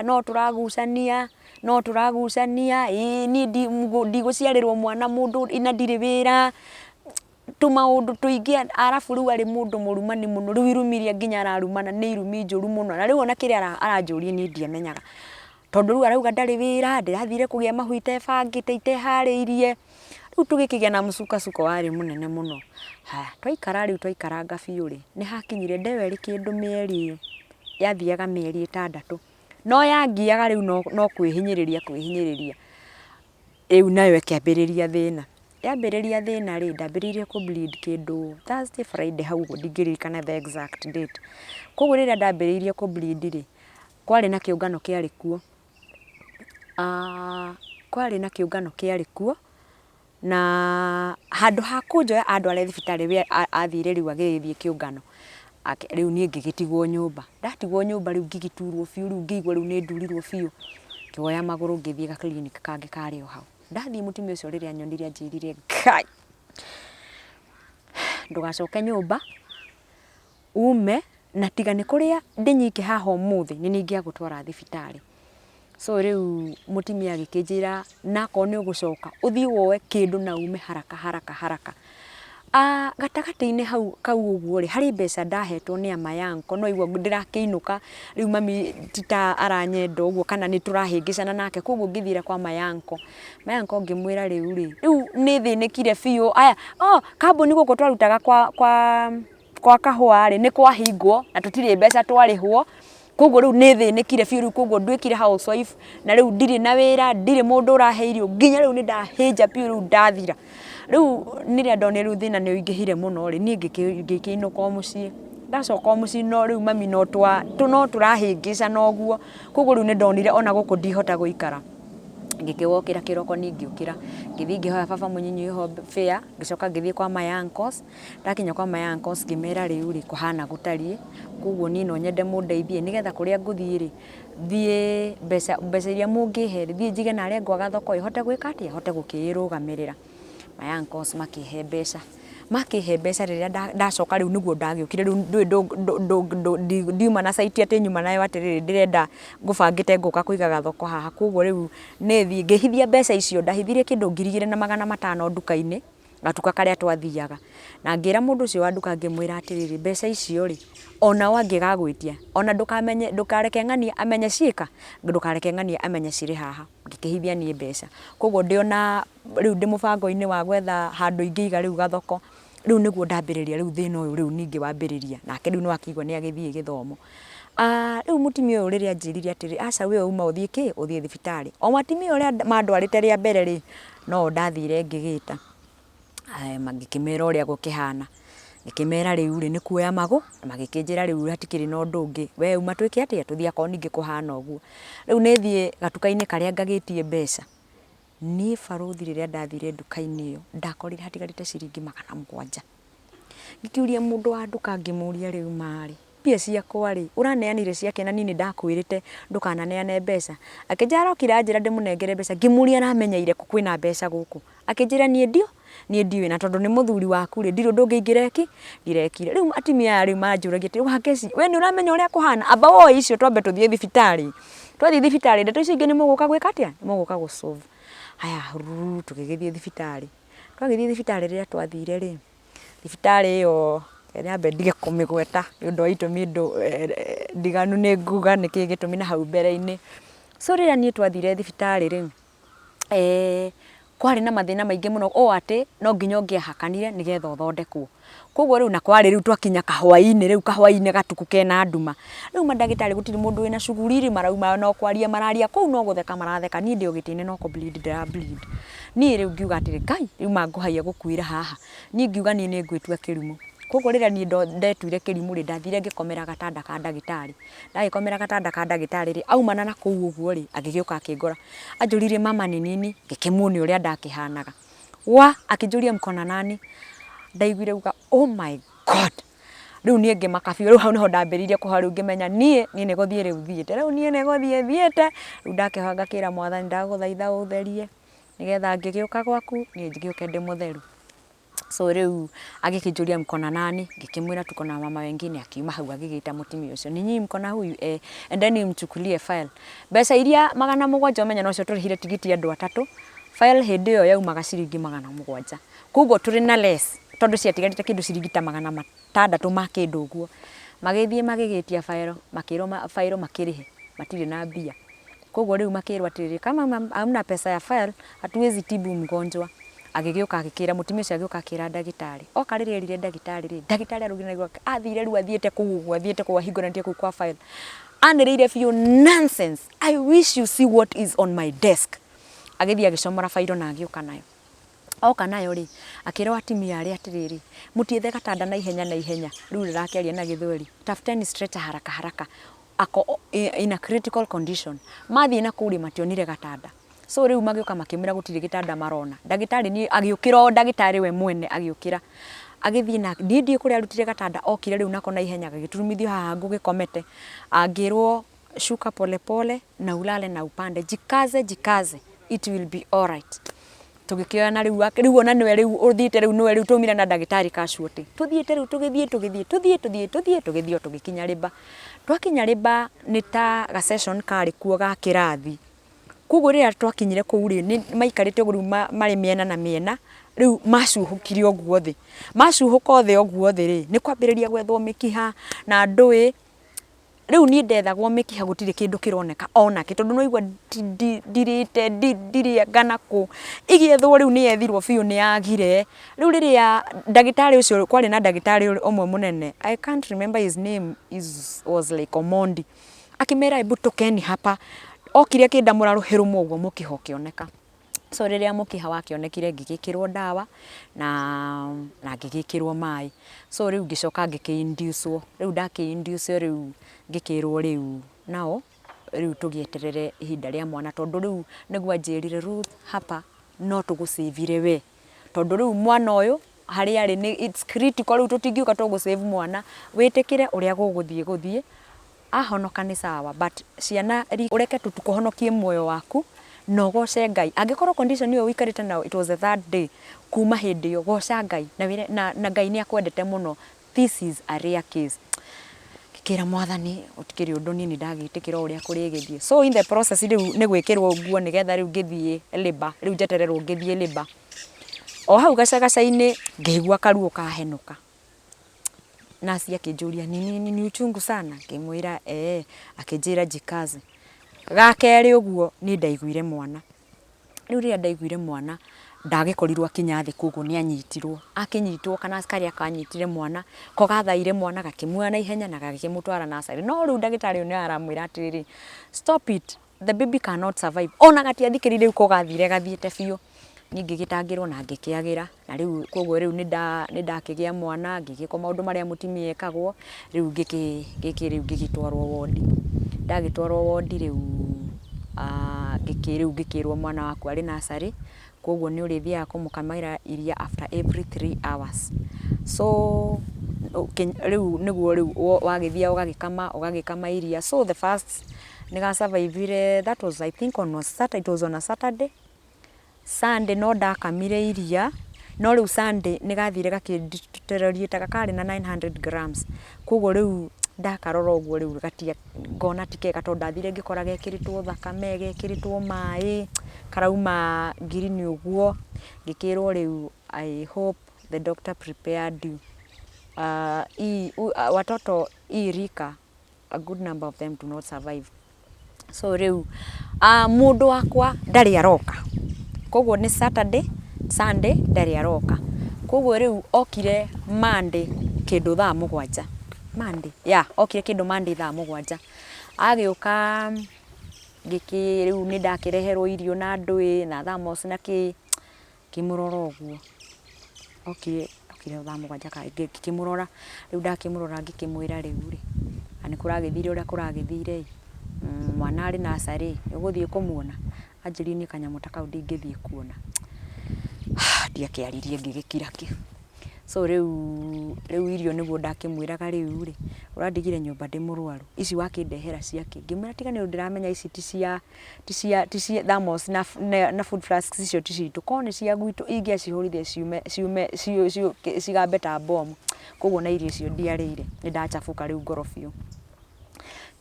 no tũragucania, no tũragucania, ĩĩ niĩ ndigũciarĩrwo mwana mũndũ na ndirĩ wĩra, tũmaũndũ tũingĩ arabu rĩu arĩ mũndũ mũrumani mũno, rĩu irumi iria nginya ararumana nĩ irumi njũru mũno, na rĩu ona kĩrĩa aranjũria niĩ ndiamenyaga. Tondũ rĩu arauga ndarĩ wĩra, ndĩrathire kũgĩa mahu itebangĩte iteharĩirie, rĩu tũgĩkĩgĩa na mũcukacukũ warĩ mũnene mũno. Haya, twaikara rĩu twaikaranga biũ rĩ, nĩ hakinyire nda ĩyo ĩrĩ kĩndũ mĩeri, yathiaga mĩeri ĩtandatũ, no yangiaga rĩu no kwĩhinyĩrĩria kwĩhinyĩrĩria. Rĩu nayo ĩkĩambĩrĩria thĩna. Yambĩrĩria thĩna rĩ, ndambĩrĩirie kũ bleed kĩndũ Thursday, Friday hau ũguo ndingĩririkana the exact date. Koguo rĩrĩa ndambĩrĩirie kũ bleed rĩ, kwarĩ na kĩũngano kĩarĩ kuo, kwarĩ na kĩũngano kĩarĩ kuo, na handũ ha kũnjoya andware thibitarĩ we athire rĩu agĩgĩthiĩ kĩũngano, rĩu niĩ ngĩgĩtigwo nyũmba. Ndatigwo nyũmba rĩu ngĩgĩturwo biũ rĩu ngĩigua rĩu nĩ ndurirwo biũ, ngĩoya magũrũ ngĩthiĩ gakiriniki kangĩ karĩ o hau. Ndathiĩ mũtumia ũcio rĩrĩa anyonire anjĩrire Ngai, ndũgacoke nyũmba, ume na tiga nĩ kũrĩa ndĩ nyike haha ũmũthĩ nĩ niĩ ingĩagũtwara thibitarĩ. So rĩu mũtumia agĩkĩnjĩra na akorwo nĩ ũgũcoka ũthiĩ woe kĩndũ na ume haraka haraka haraka. Gatagatĩ-inĩ hau kau ũguo rĩ, harĩ mbeca ndahetwo nĩ ama uncle no waigua ndĩrakĩinũka rĩu mami ti ta aranyenda ũguo kana nĩ tũrahĩngĩcana nake koguo ngĩthiĩra kwa my uncle. My uncle ngĩmwĩra rĩu rĩ, rĩu nĩ thĩnĩkire biũ, aya oh kambuni gũkũ twarutaga kwa kwa kwa kahũa rĩ, nĩ kwahingwo na tũtirĩ mbeca twarĩhwo, koguo rĩu nĩ thĩnĩkire biũ rĩu koguo nduĩkire housewife na rĩu ndirĩ na wĩra, ndirĩ mũndũ ũrahe irio, nginya rĩu nĩ ndahĩnja biũ rĩu ndathira. Rĩu rĩrĩa ndonire rĩu thĩna nĩ ũingĩhire mũno rĩ, niĩ ngĩkĩinũka o mũciĩ. Ndacoka o mũciĩ no rĩu mami no tũrahĩngĩcana ũguo, koguo rĩu nĩ ndonire ona gũkũ ndihota gũikara. Ngĩkĩwokĩra kĩroko niĩ ngĩũkĩra, ngĩthiĩ ngĩhoya baba mũnyinyi wĩho fare, ngĩcoka ngĩthiĩ kwa my uncles, ndakinya kwa my uncles ngĩmera rĩu rĩ, kũhana gũtariĩ, koguo niĩ no nyende mũndeithie nĩgetha kũrĩa ngũthiĩ rĩ, thiĩ mbeca mbeca iria mũngĩhe rĩ, thiĩ njige narĩa ngwaga thoko ĩ, hote gwĩka atĩa, hote gũkĩĩrũgamĩrĩra. My uncles makĩhe mbeca, makĩhe mbeca rĩrĩa ndacoka rĩu nĩguo ndagĩũkire rĩu ndũĩ ndiuma na caiti atĩ nyuma nayo atĩrĩrĩ ndĩrenda ngũbangĩte ngũka kũiga gathoko haha, koguo rĩu nĩ thiĩ ngĩhithia mbeca icio, ndahithire kĩndũ 2500 nduka-inĩ, gatuka karĩa twathiaga, na ngĩra mũndũ ũcio wa nduka ngĩmwĩra atĩrĩrĩ, mbeca icio rĩ, ona o angĩgagwĩtia, ona ndũkamenye ndũkareke ng'ania amenye ciĩka, ndũkareke ng'ania amenye cirĩ haha. Ngĩkĩhithia niĩ mbeca. Koguo ndĩ ona rĩu ndĩ mũbango-inĩ wa gwetha handũ ingĩiga rĩu gathoko, rĩu nĩguo ndambĩrĩria rĩu thĩna ũyũ rĩu ningĩ wambĩrĩria, nake rĩu nĩ wakĩigua nĩ agĩthiĩ gĩthomo. Rĩu mũtumia ũyũ rĩrĩa anjĩrire atĩrĩ, aca we uma ũthiĩ kĩ, ũthiĩ thibitarĩ. O atumia ũrĩa mandwarĩte rĩa mbere rĩ, no o ndathire ngĩgĩta. Ngĩkĩmera ũrĩa gũkĩhana, ngĩkĩmera rĩu rĩ, nĩ kuoya magũ, magĩkĩnjĩra rĩu hatikĩrĩ na ũndũ ũngĩ, we uma twĩke atĩa, tũthiĩ akorwo ningĩ kũhana ũguo. Rĩu nĩ thiĩ gatuka-inĩ karĩa ngagĩtie mbeca, niĩ barũthi rĩrĩa ndathire nduka-inĩ ĩyo, ndakorire hatigarĩte ciringi 700. Ngĩkĩũria mũndũ wa nduka ngĩmũria rĩu ma rĩ, mbia ciakwa rĩ, ũraneanire ciake na niĩ nĩ ndakwĩrĩte ndũkananeane mbeca. Akĩnjĩra arokire anjĩra ndĩmũnengere mbeca, ngĩmũria aramenyeire kũ kwĩna mbeca gũkũ, akĩnjĩra niĩ niĩ ndiũĩ na tondũ nĩ mũthuri waku rĩ, ndirĩ ũndũ ũngĩ ingĩrekire. Rĩu atumia aya rĩu manjũragia atĩrĩ, Wangeci we nĩ ũramenya ũrĩa kũhana, amba woe icio twambe tũthiĩ thibitarĩ, twathiĩ thibitarĩ ndeto icio ingĩ nĩ mũgũka gwĩka atĩa, nĩ mũgũka gũ solve. Haya hururu tũgĩgĩthiĩ thibitarĩ. Twagĩthiĩ thibitarĩ rĩrĩa twathire rĩ, thibitarĩ ĩyo reke nyambe ndige kũmĩgweta nĩ ũndũ wa itũmi ndiganu nĩ nguga nĩkĩ gĩtũmi na hau mbere-inĩ. So rĩrĩa niĩ twathire thibitarĩ rĩ, kwarĩ na mathĩna maingĩ mũno ũũ atĩ no nginya ũngĩahakanire nĩgetha ũthondekwo. Koguo rĩu na kwarĩ rĩu twakinya kahwainĩ rĩu kahwainĩ gatuku kena nduma. Rĩu mandagĩtarĩ gũtirĩ mũndũ wĩna cuguri rĩ marauma no kwaria mararia kũu no gũtheka maratheka niĩ ndĩ o gĩtĩ-inĩ no kũ bleed ndĩra bleed. Niĩ rĩu ngiuga atĩrĩ Ngai rĩu mangũhaiya gũkuĩra haha. Niĩ ngiuga niĩ nĩ ngwĩtua kĩrimũ. Koguo rĩrĩa niĩ ndetuire kĩrimũ rĩ ndathire ngĩkomera gatanda ka ndagĩtarĩ. Ndagĩkomera gatanda ka ndagĩtarĩ rĩ aumana na kũu ũguo rĩ agĩgĩũka akĩngora. Anjũririe mama ni nini? Ngĩkĩmuonia ũrĩa ndakĩhanaga. Wa! Akĩnjũria mko na nani? Ndaiguire uga oh my God! Rĩu niĩ ngĩmaka biũ, rĩu hau nĩho ndambĩrĩirie kũhoya rĩu ngĩmenya niĩ, niĩ nĩ gũthiĩ rĩu thiĩte, rĩu niĩ nĩ gũthiĩ thiĩte. Rĩu ndakĩhoya ngakĩra Mwathani ndagũthaitha ũtherie, nĩgetha ngĩgĩũka gwaku niĩ ngĩũke ndĩ mũtheru. So rĩu agĩkĩnjũria mko na nani? Ngĩkĩmwĩra tuko na mama wengine, akiuma hau agĩgĩta mũtumia ũcio, ni nyinyi mko na huyu? Eh, endeni mchukulie file. Mbeca iria 700 ũmenye nocio tũrĩhire tigiti andũ atatũ, File hĩndĩ ĩyo yaumaga ciringi 700. Koguo tũrĩ na less tondũ ciatigarĩte kĩndũ ciringi ta 600 ma kĩndũ ũguo. Magĩthiĩ magĩgĩtia file, makĩrwo file makĩrĩhe matirĩ na mbia. Koguo rĩu makĩrwo atĩrĩrĩ, kama hamna pesa ya file hatuwezi tibu mgonjwa. Agĩgĩũka agĩkĩra, mũtumia ũcio agĩũka akĩra ndagĩtarĩ. Oka rĩrĩa erire ndagĩtarĩ rĩ, ndagĩtarĩ arũgire na igũrũ, athire rĩu athiĩte kũu ũguo, athiĩte kũu ahingũranĩtie kũu kwa file. Anĩrĩire biũ, nonsense, I wish you see what is on my desk. Agĩthiĩ agĩcomora bairo na agĩũka nayo. Oka nayo rĩ, akĩra atumia arĩa atĩrĩrĩ, mũtiethe gatanda na ihenya na ihenya, rĩu ndĩrakĩaria na gĩthweri, tafuteni stretcher haraka haraka, ako in a critical condition. Mathiĩ na kũu rĩ, mationire gatanda. So rĩu magĩũka makĩmwĩra gũtirĩ gĩtanda marona. Ndagĩtarĩ niĩ agĩũkĩra o ndagĩtarĩ we mwene agĩũkĩra. Agĩthiĩ na niĩ ndiũĩ kũrĩa arutire gatanda okire rĩu nako na ihenya gagĩturumithio haha ngũgĩkomete. Ngĩrwo shuka pole pole na ulale na upande, jikaze jikaze it will be alright. Tũgĩkĩoya na rĩu rĩu ona nĩwe rĩu ũthiĩte rĩu nĩwe rĩu twaumire na ndagĩtarĩ casualty. Tũthiĩte rĩu tũgĩthiĩ tũgĩthiĩ tũthiĩ tũthiĩ tũthiĩ tũgĩthiĩ o tũgĩkinya Rĩmba. Twakinya Rĩmba nĩ ta ga session karĩ kuo ga kĩrathi. Koguo rĩrĩa twakinyire kũu rĩ, nĩ maikarĩte ũguo rĩu marĩ mĩena na mĩena, rĩu macuhũkire ũguo thĩ. Macuhũka othe ũguo thĩ rĩ, nĩ kwambĩrĩria gwethwo mĩkiha na ndũĩ. Rĩu niĩ ndethagwo mĩkiha gũtirĩ kĩndũ kĩroneka ona kĩ, tondũ nĩ waigua ndirĩte ndirĩ anga na kũ. Ĩgĩethwo rĩu nĩ yethirwo biũ nĩ yagire. Rĩu rĩrĩa ndagĩtarĩ ũcio, kwarĩ na ndagĩtarĩ ũmwe mũnene, I can't remember his name was like Omondi, akĩmera hebu tokeni hapa. Okire akĩndamũra rũhĩ rũmwe ũguo mũkiha ũkĩoneka. So rĩrĩa mũkiha wakĩonekire ngĩgĩkĩrwo ndawa na na ngĩgĩkĩrwo maĩ. So rĩu ngĩcoka ngĩkĩ induce wo, rĩu ndakĩ induce wo rĩu ngĩkĩrwo rĩu nao Rĩu tũgĩeterere ihinda rĩa mwana tondũ rĩu nĩguo anjĩrire Ruth hapa no tũgũ save ire we tondũ rĩu mwana ũyũ harĩa arĩ nĩ it's critical rĩu tũtingiuga tũgũ save mwana wĩtĩkĩre ũrĩa gũgũthiĩ gũthiĩ ahonoka nĩ sawa but ciana ũreke tu tũkũhonokie muoyo waku na ũgoce Ngai angĩkorwo condition ĩyo ũikarĩte nayo it was the third day kuma hĩndĩ ĩyo goca Ngai na wĩre na Ngai nĩ akwendete mũno this is a rare case. Ngĩkĩra mwathani gũtikĩrĩ ũndũ niĩ nĩ ndagĩtĩkĩra o ũrĩa kũrĩgĩthiĩ. So in the process rĩu nĩ gwĩkĩrwo nguo nĩgetha rĩu ngĩthiĩ labour, rĩu njetererwo ngĩthiĩ labour. O hau gacagaca-inĩ ngĩigua karuo kahenũka. Nurse akĩnjũria ni nini ni uchungu sana? Ngĩmwĩra ee, akĩnjĩra jikaze. Ga kerĩ ũguo niĩ ndaiguire mwana. Rĩu rĩrĩa ndaiguire mwana ndagĩkorirwo akinya thĩ koguo nĩ anyitirwo. Akĩnyitwo kana karĩa kanyitire mwana, ko gathaire mwana gakĩmuoya na ihenya na gagĩkĩmũtwara nursery. No rĩu ndagĩtarĩ ũyũ nĩ aramwĩra atĩrĩrĩ, stop it, the baby cannot survive. Ona gatiathikĩrĩirie rĩu ko gathire gathiĩte biũ. Niĩ ngĩgĩtangĩrwo na ngĩkĩagĩra na rĩu koguo rĩu nĩ ndakĩgĩa mwana, ngĩgĩkwo maũndũ marĩa mũtumia ekagwo, rĩu rĩu ngĩgĩtwarwo wondi. Ndagĩtwarwo wondi rĩu rĩu ngĩkĩrwo mwana waku arĩ nursery, koguo nĩ ũrĩthiaga kũmũkamĩra iria after every 3 hours. So rĩu nĩguo rĩu wagĩthiaga ũgagĩkama ũgagĩkama iria. So the first nĩ ga survive ire that was I think on a Saturday, it was on a Saturday. Sunday no ndakamire iria, no rĩu Sunday nĩ gathire gakĩ deteriorate karĩ na 900 grams. Koguo rĩu ndakarora ũguo rĩu gatia ngona ti kega tondũ ndathire ngĩkora gekĩrĩtwo thakame, gekĩrĩtwo maĩ, karauma ngirini ũguo. Ngĩkĩrwo rĩu I hope the doctor prepared you. Watoto hii rika a good number of them do not survive. So rĩu mũndũ wakwa ndarĩ aroka. Koguo nĩ Saturday, Sunday ndarĩ aroka. Koguo rĩu okire Monday kĩndũ thaa 7. Monday, yeah, okire kĩndũ Monday thaa 7. Agĩũka rĩu nĩ ndakĩreherwo irio na ndũĩ na thermos na kĩ, ngĩmũrora ũguo. Okire okire thaa 7 ngĩkĩmũrora, rĩu ndakĩmũrora ngĩkĩmwĩra rĩu rĩ, na nĩ kũragĩthire ũrĩa kũragĩthire ĩ, mwana arĩ nursery nĩ ũgũthiĩ kũmuona? Anjĩrire niĩ kanyamũ ta kau ndingĩthiĩ kuona. Ndiakĩaririe ngĩgĩkira ki. So rĩu rĩu irio nĩguo ndakĩmwĩraga rĩu rĩ, ũrandigire nyũmba ndĩ mũrwaru, ici wakĩndehera ciakĩ? Ngĩmwĩra tiga nĩ ũndũ ndĩramenya ici ti cia ti cia ti cia thermos na food flasks icio ti citũ, korwo nĩ cia gwitũ ingĩacihũrire ciume ciume cigambe ta bomu. Koguo ona irio icio ndiarĩire, nĩ ndachabuka rĩu ngoro biũ.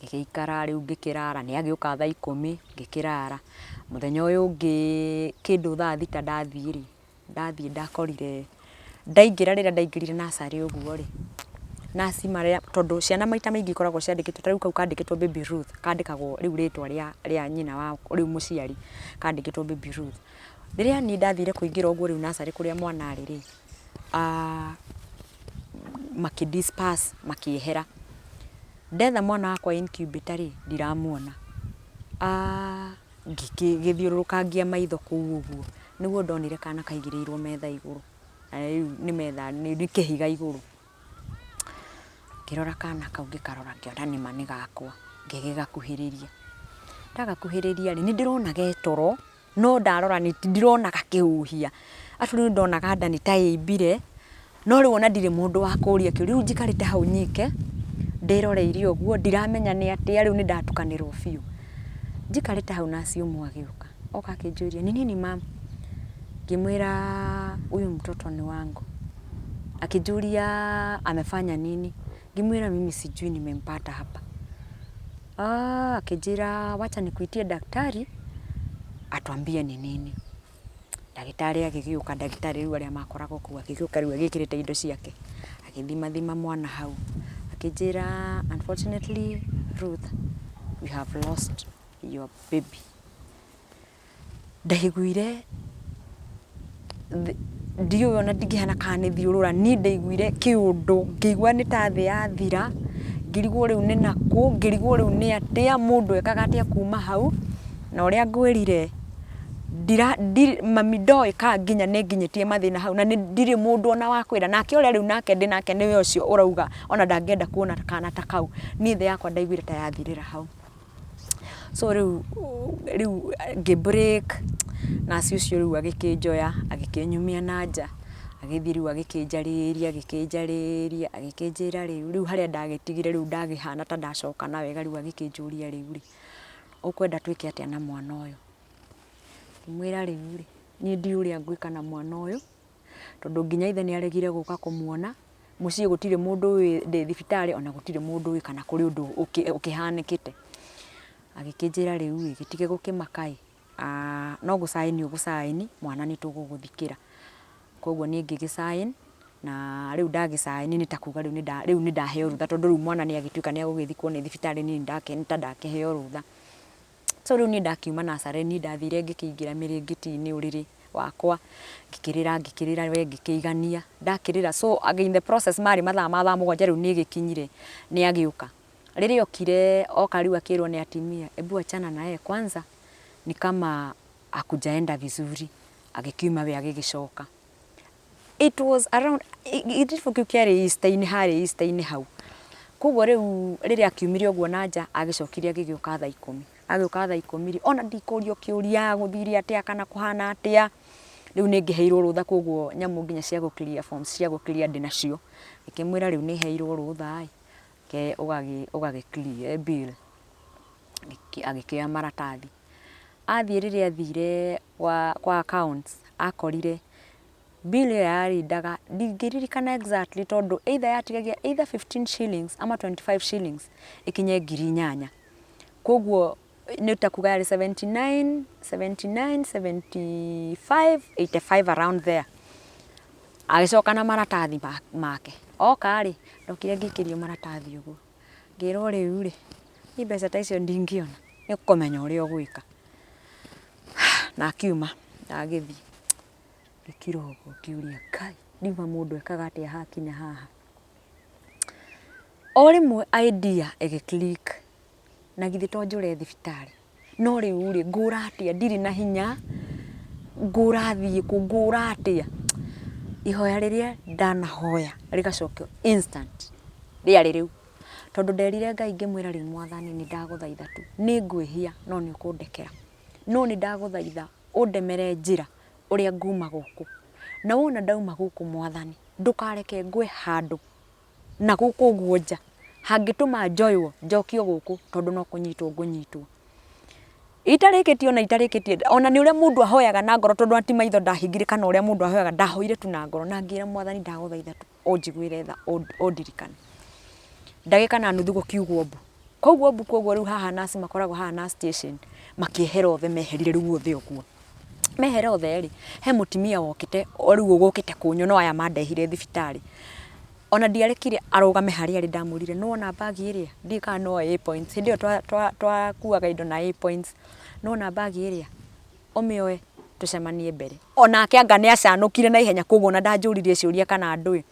Ngĩgĩikara rĩu ngĩkĩrara, nĩ agĩũka thaa 10 ngĩkĩrara. Mũthenya ũyũ ũngĩ kĩndũ thaa 6 ndathiĩ rĩ, ndathiĩ ndakorire ndaingĩra rĩrĩa ndaingĩrire nursery ũguo rĩ, nurse marĩa tondũ ciana maita maingĩ ikoragwo ciandĩkĩtwo ta rĩu kau kandĩkĩtwo baby Ruth, kandĩkagwo rĩu rĩtwa rĩa nyina wa rĩu mũciari, kandĩkĩtwo baby Ruth. Rĩrĩa niĩ ndathire kũingĩra ũguo rĩu nursery kũrĩa mwana arĩ rĩ, makĩ disperse makĩehera. Ndetha mwana wakwa incubator rĩ, ndiramuona. Ngĩgĩthiũrũrũkangia maitho kũu ũguo, nĩguo ndonire kana kaigĩrĩirwo metha igũrũ, na rĩu nĩ metha nĩ kĩhiga igũrũ. Ngĩrora kana kau ngĩkarora ngĩona nĩma nĩ gakwa, ngĩgĩgakuhĩrĩria. Ndagakuhĩrĩria rĩ, nĩ ndĩrona ge toro, no ndarora ndirona gakĩhuhia. Arabu rĩu nĩndonaga nda nĩ ta ĩimbire, no rĩu ona ndirĩ mũndũ wa kũria kĩũria, rĩu njikarĩte hau nyike, ndĩroreire ũguo, ndiramenya nĩ atĩa, rĩu nĩ ndatukanĩrwo biũ. Njikarĩte hau nurse ũmwe agĩũka, oka akĩnjũria ni nini ma'am? Ngĩmwĩra huyu mtoto ni wangu. Akĩnjũria amefanya nini? Ngĩmwĩra mimi sijui nimempata hapa. Akĩnjĩra wacha nikuitie daktari atuambie ni nini. Ndagĩtarĩ agĩgĩũka, ndagĩtarĩ rĩu arĩa makoragwo kũu agĩgĩũka rĩu agĩkĩrĩte indo ciake, agĩthimathima mwana hau, akĩnjĩra unfortunately Ruth, we have lost your baby. Ndaiguire ndiũĩ ona ndingĩhana kana nĩ thiũrũra, niĩ ndaiguire kĩũndũ, ngĩigua nĩ ta thĩ yathira, ngĩrigwo rĩu nĩ nakũ, ngĩrigwo rĩu nĩ atĩa, mũndũ ekaga atĩa kuma hau, na ũrĩa ngwĩrire mami ndoĩ kana nginya nĩ nginyĩtie mathĩna hau, na ndirĩ mũndũ ona wa kwĩra, nake ũrĩa rĩu nake ndĩnake nĩwe ũcio ũrauga ona ndangĩenda kuona kana ta kau, niĩ thĩ yakwa ndaiguire ta yathirĩra hau. So rĩu rĩu ngĩ break, nurse ũcio rĩu agĩkĩnjoya agĩkĩnyumia na nja, agĩthiĩ rĩu agĩkĩnjarĩria agĩkĩnjarĩria agĩkĩnjĩra rĩu, rĩu harĩa ndagĩtigire rĩu ndakĩhana ta ndacoka na wega rĩu agĩkĩnjũria rĩu rĩ, ũkwenda twĩke atĩa na mwana ũyũ? Ngĩmwĩra rĩu rĩ, niĩ ndiũĩ ũrĩa ngwĩka na mwana ũyũ, tondũ nginya ithe nĩ aregire gũka kũmuona, mũciĩ gũtirĩ mũndũ ũĩ ndĩ thibitarĩ ona gũtirĩ mũndũ ũĩ kana kũrĩ ũndũ ũkĩhanĩkĩte. Agĩkĩnjĩra rĩu ĩ, gĩtige gũkĩmaka ĩ, no gũ sign ũgũ sign mwana nĩ tũgũgũthikĩra. Koguo niĩ ngĩgĩ sign na rĩu ndagĩ sign nĩ ta kuga rĩu nĩ ndaheo rũtha tondũ rĩu mwana nĩ agĩtuĩka nĩ egũgĩthikwo nĩ thibitarĩ niĩ nĩ ta ndakĩheo rũtha. So rĩu niĩ ndakiuma nursery niĩ ndathire ngĩkĩingĩra mĩrĩngĩti-inĩ ũrĩrĩ wakwa, ngĩkĩrĩra ngĩkĩrĩra we ngĩkĩigania, ndakĩrĩra so in the process marĩ mathaa ma thaa mũgwanja rĩu nĩ ĩgĩkinyire nĩ agĩũka. Rĩrĩa okire oka rĩu akĩrwo nĩ atumia ebu achana na yeye kwanza ni kama hakujaenda vizuri, agĩkiuma we agĩgĩcoka. It was around gĩtiribũ kĩu kĩarĩ Easter -inĩ harĩa Easter -inĩ hau. Koguo rĩu rĩrĩa akiumire ũguo na nja agĩcokire agĩgĩũka thaa ikũmi. Agĩũka thaa ikũmi rĩ, ona ndikũrio kĩũria gũthire atĩa kana kũhana atĩa, rĩu nĩ ngĩheirwo rũtha koguo nyamũ nginya cia gũ clear forms cia gũ clear ndĩnacio. Ngĩkĩmwĩra rĩu nĩ heirwo rũtha ĩ, reke ũgagĩ clear bill. Agĩkĩoya maratathi. Athiĩ rĩrĩa athire kwa accounts akorire bill ĩyo yarindaga ndingĩririkana exactly tondũ either yatigagia either 15 shillings ama 25 shillings ĩkinye 8000. Koguo nĩ ta kuga yarĩ 79, 79, 75, 85 around there. Agĩcoka na maratathi make. Oka rĩ, ndokire ngĩikĩrio maratathi ũguo. Ngĩrwo rĩu rĩ, niĩ mbeca ta icio ndingĩona, nĩ ũkũmenya ũrĩa ũgwĩka. Na akiuma agĩthiĩ. Ngĩkira ũguo ngĩũria Ngai, ndiuma mũndũ ekaga atĩa hakinya haha. O rĩmwe idea ĩgĩ click, na githĩ to njũre thibitarĩ. No rĩu rĩ, ngũra atĩa ndirĩ na hinya, ngũra thiĩ kũ, ngũra atĩa? Ihoya rĩrĩa ndanahoya rĩgacokio instant rĩarĩ rĩu. Tondũ nderire Ngai ngĩmwĩra rĩu Mwathani nĩ ndagũthaitha tu, nĩ ngwĩhia no nĩ ũkũndekera. No nĩ ndagũthaitha ũndemere njĩra ũrĩa nguma gũkũ. Na wona ndauma gũkũ Mwathani, ndũkareke ngwe handũ na gũkũ ũguo nja hangĩtũma njoywo njokio gũkũ tondũ no kũnyitwo ngũnyitwo. Itarĩkĩtie ona itarĩkĩtie ona nĩ ũrĩa mũndũ ahoyaga na ngoro tondũ ti maitho ndahingire kana ũrĩa mũndũ ahoyaga ndahoire tu na ngoro na ngĩra Mwathani ndagũthaitha tu ũnjiguĩre tha ũndirikane. Ndagĩka na nuthu gũkiugwo mbu. Kwaugwo mbu koguo rĩu haha nurse makoragwo haha nurse station makĩehera othe meherire rĩu othe ũguo. Mehera othe rĩ, he mũtumia wokĩte o rĩu ũgũkĩte kũnyona aya mandehire thibitarĩ. Ona ndiarekire arũgame harĩa arĩ ndamwĩrire nĩ wona bag ĩrĩa, ndiũĩ kana nĩ woĩ A points, hĩndĩ ĩyo twakuaga indo na A points, nĩ wona bag ĩrĩa, ũmĩoe tũcemanie mbere. Onake anga nĩ acanũkire naihenya koguo ona ndanjũririe ciũria kana ndũĩ.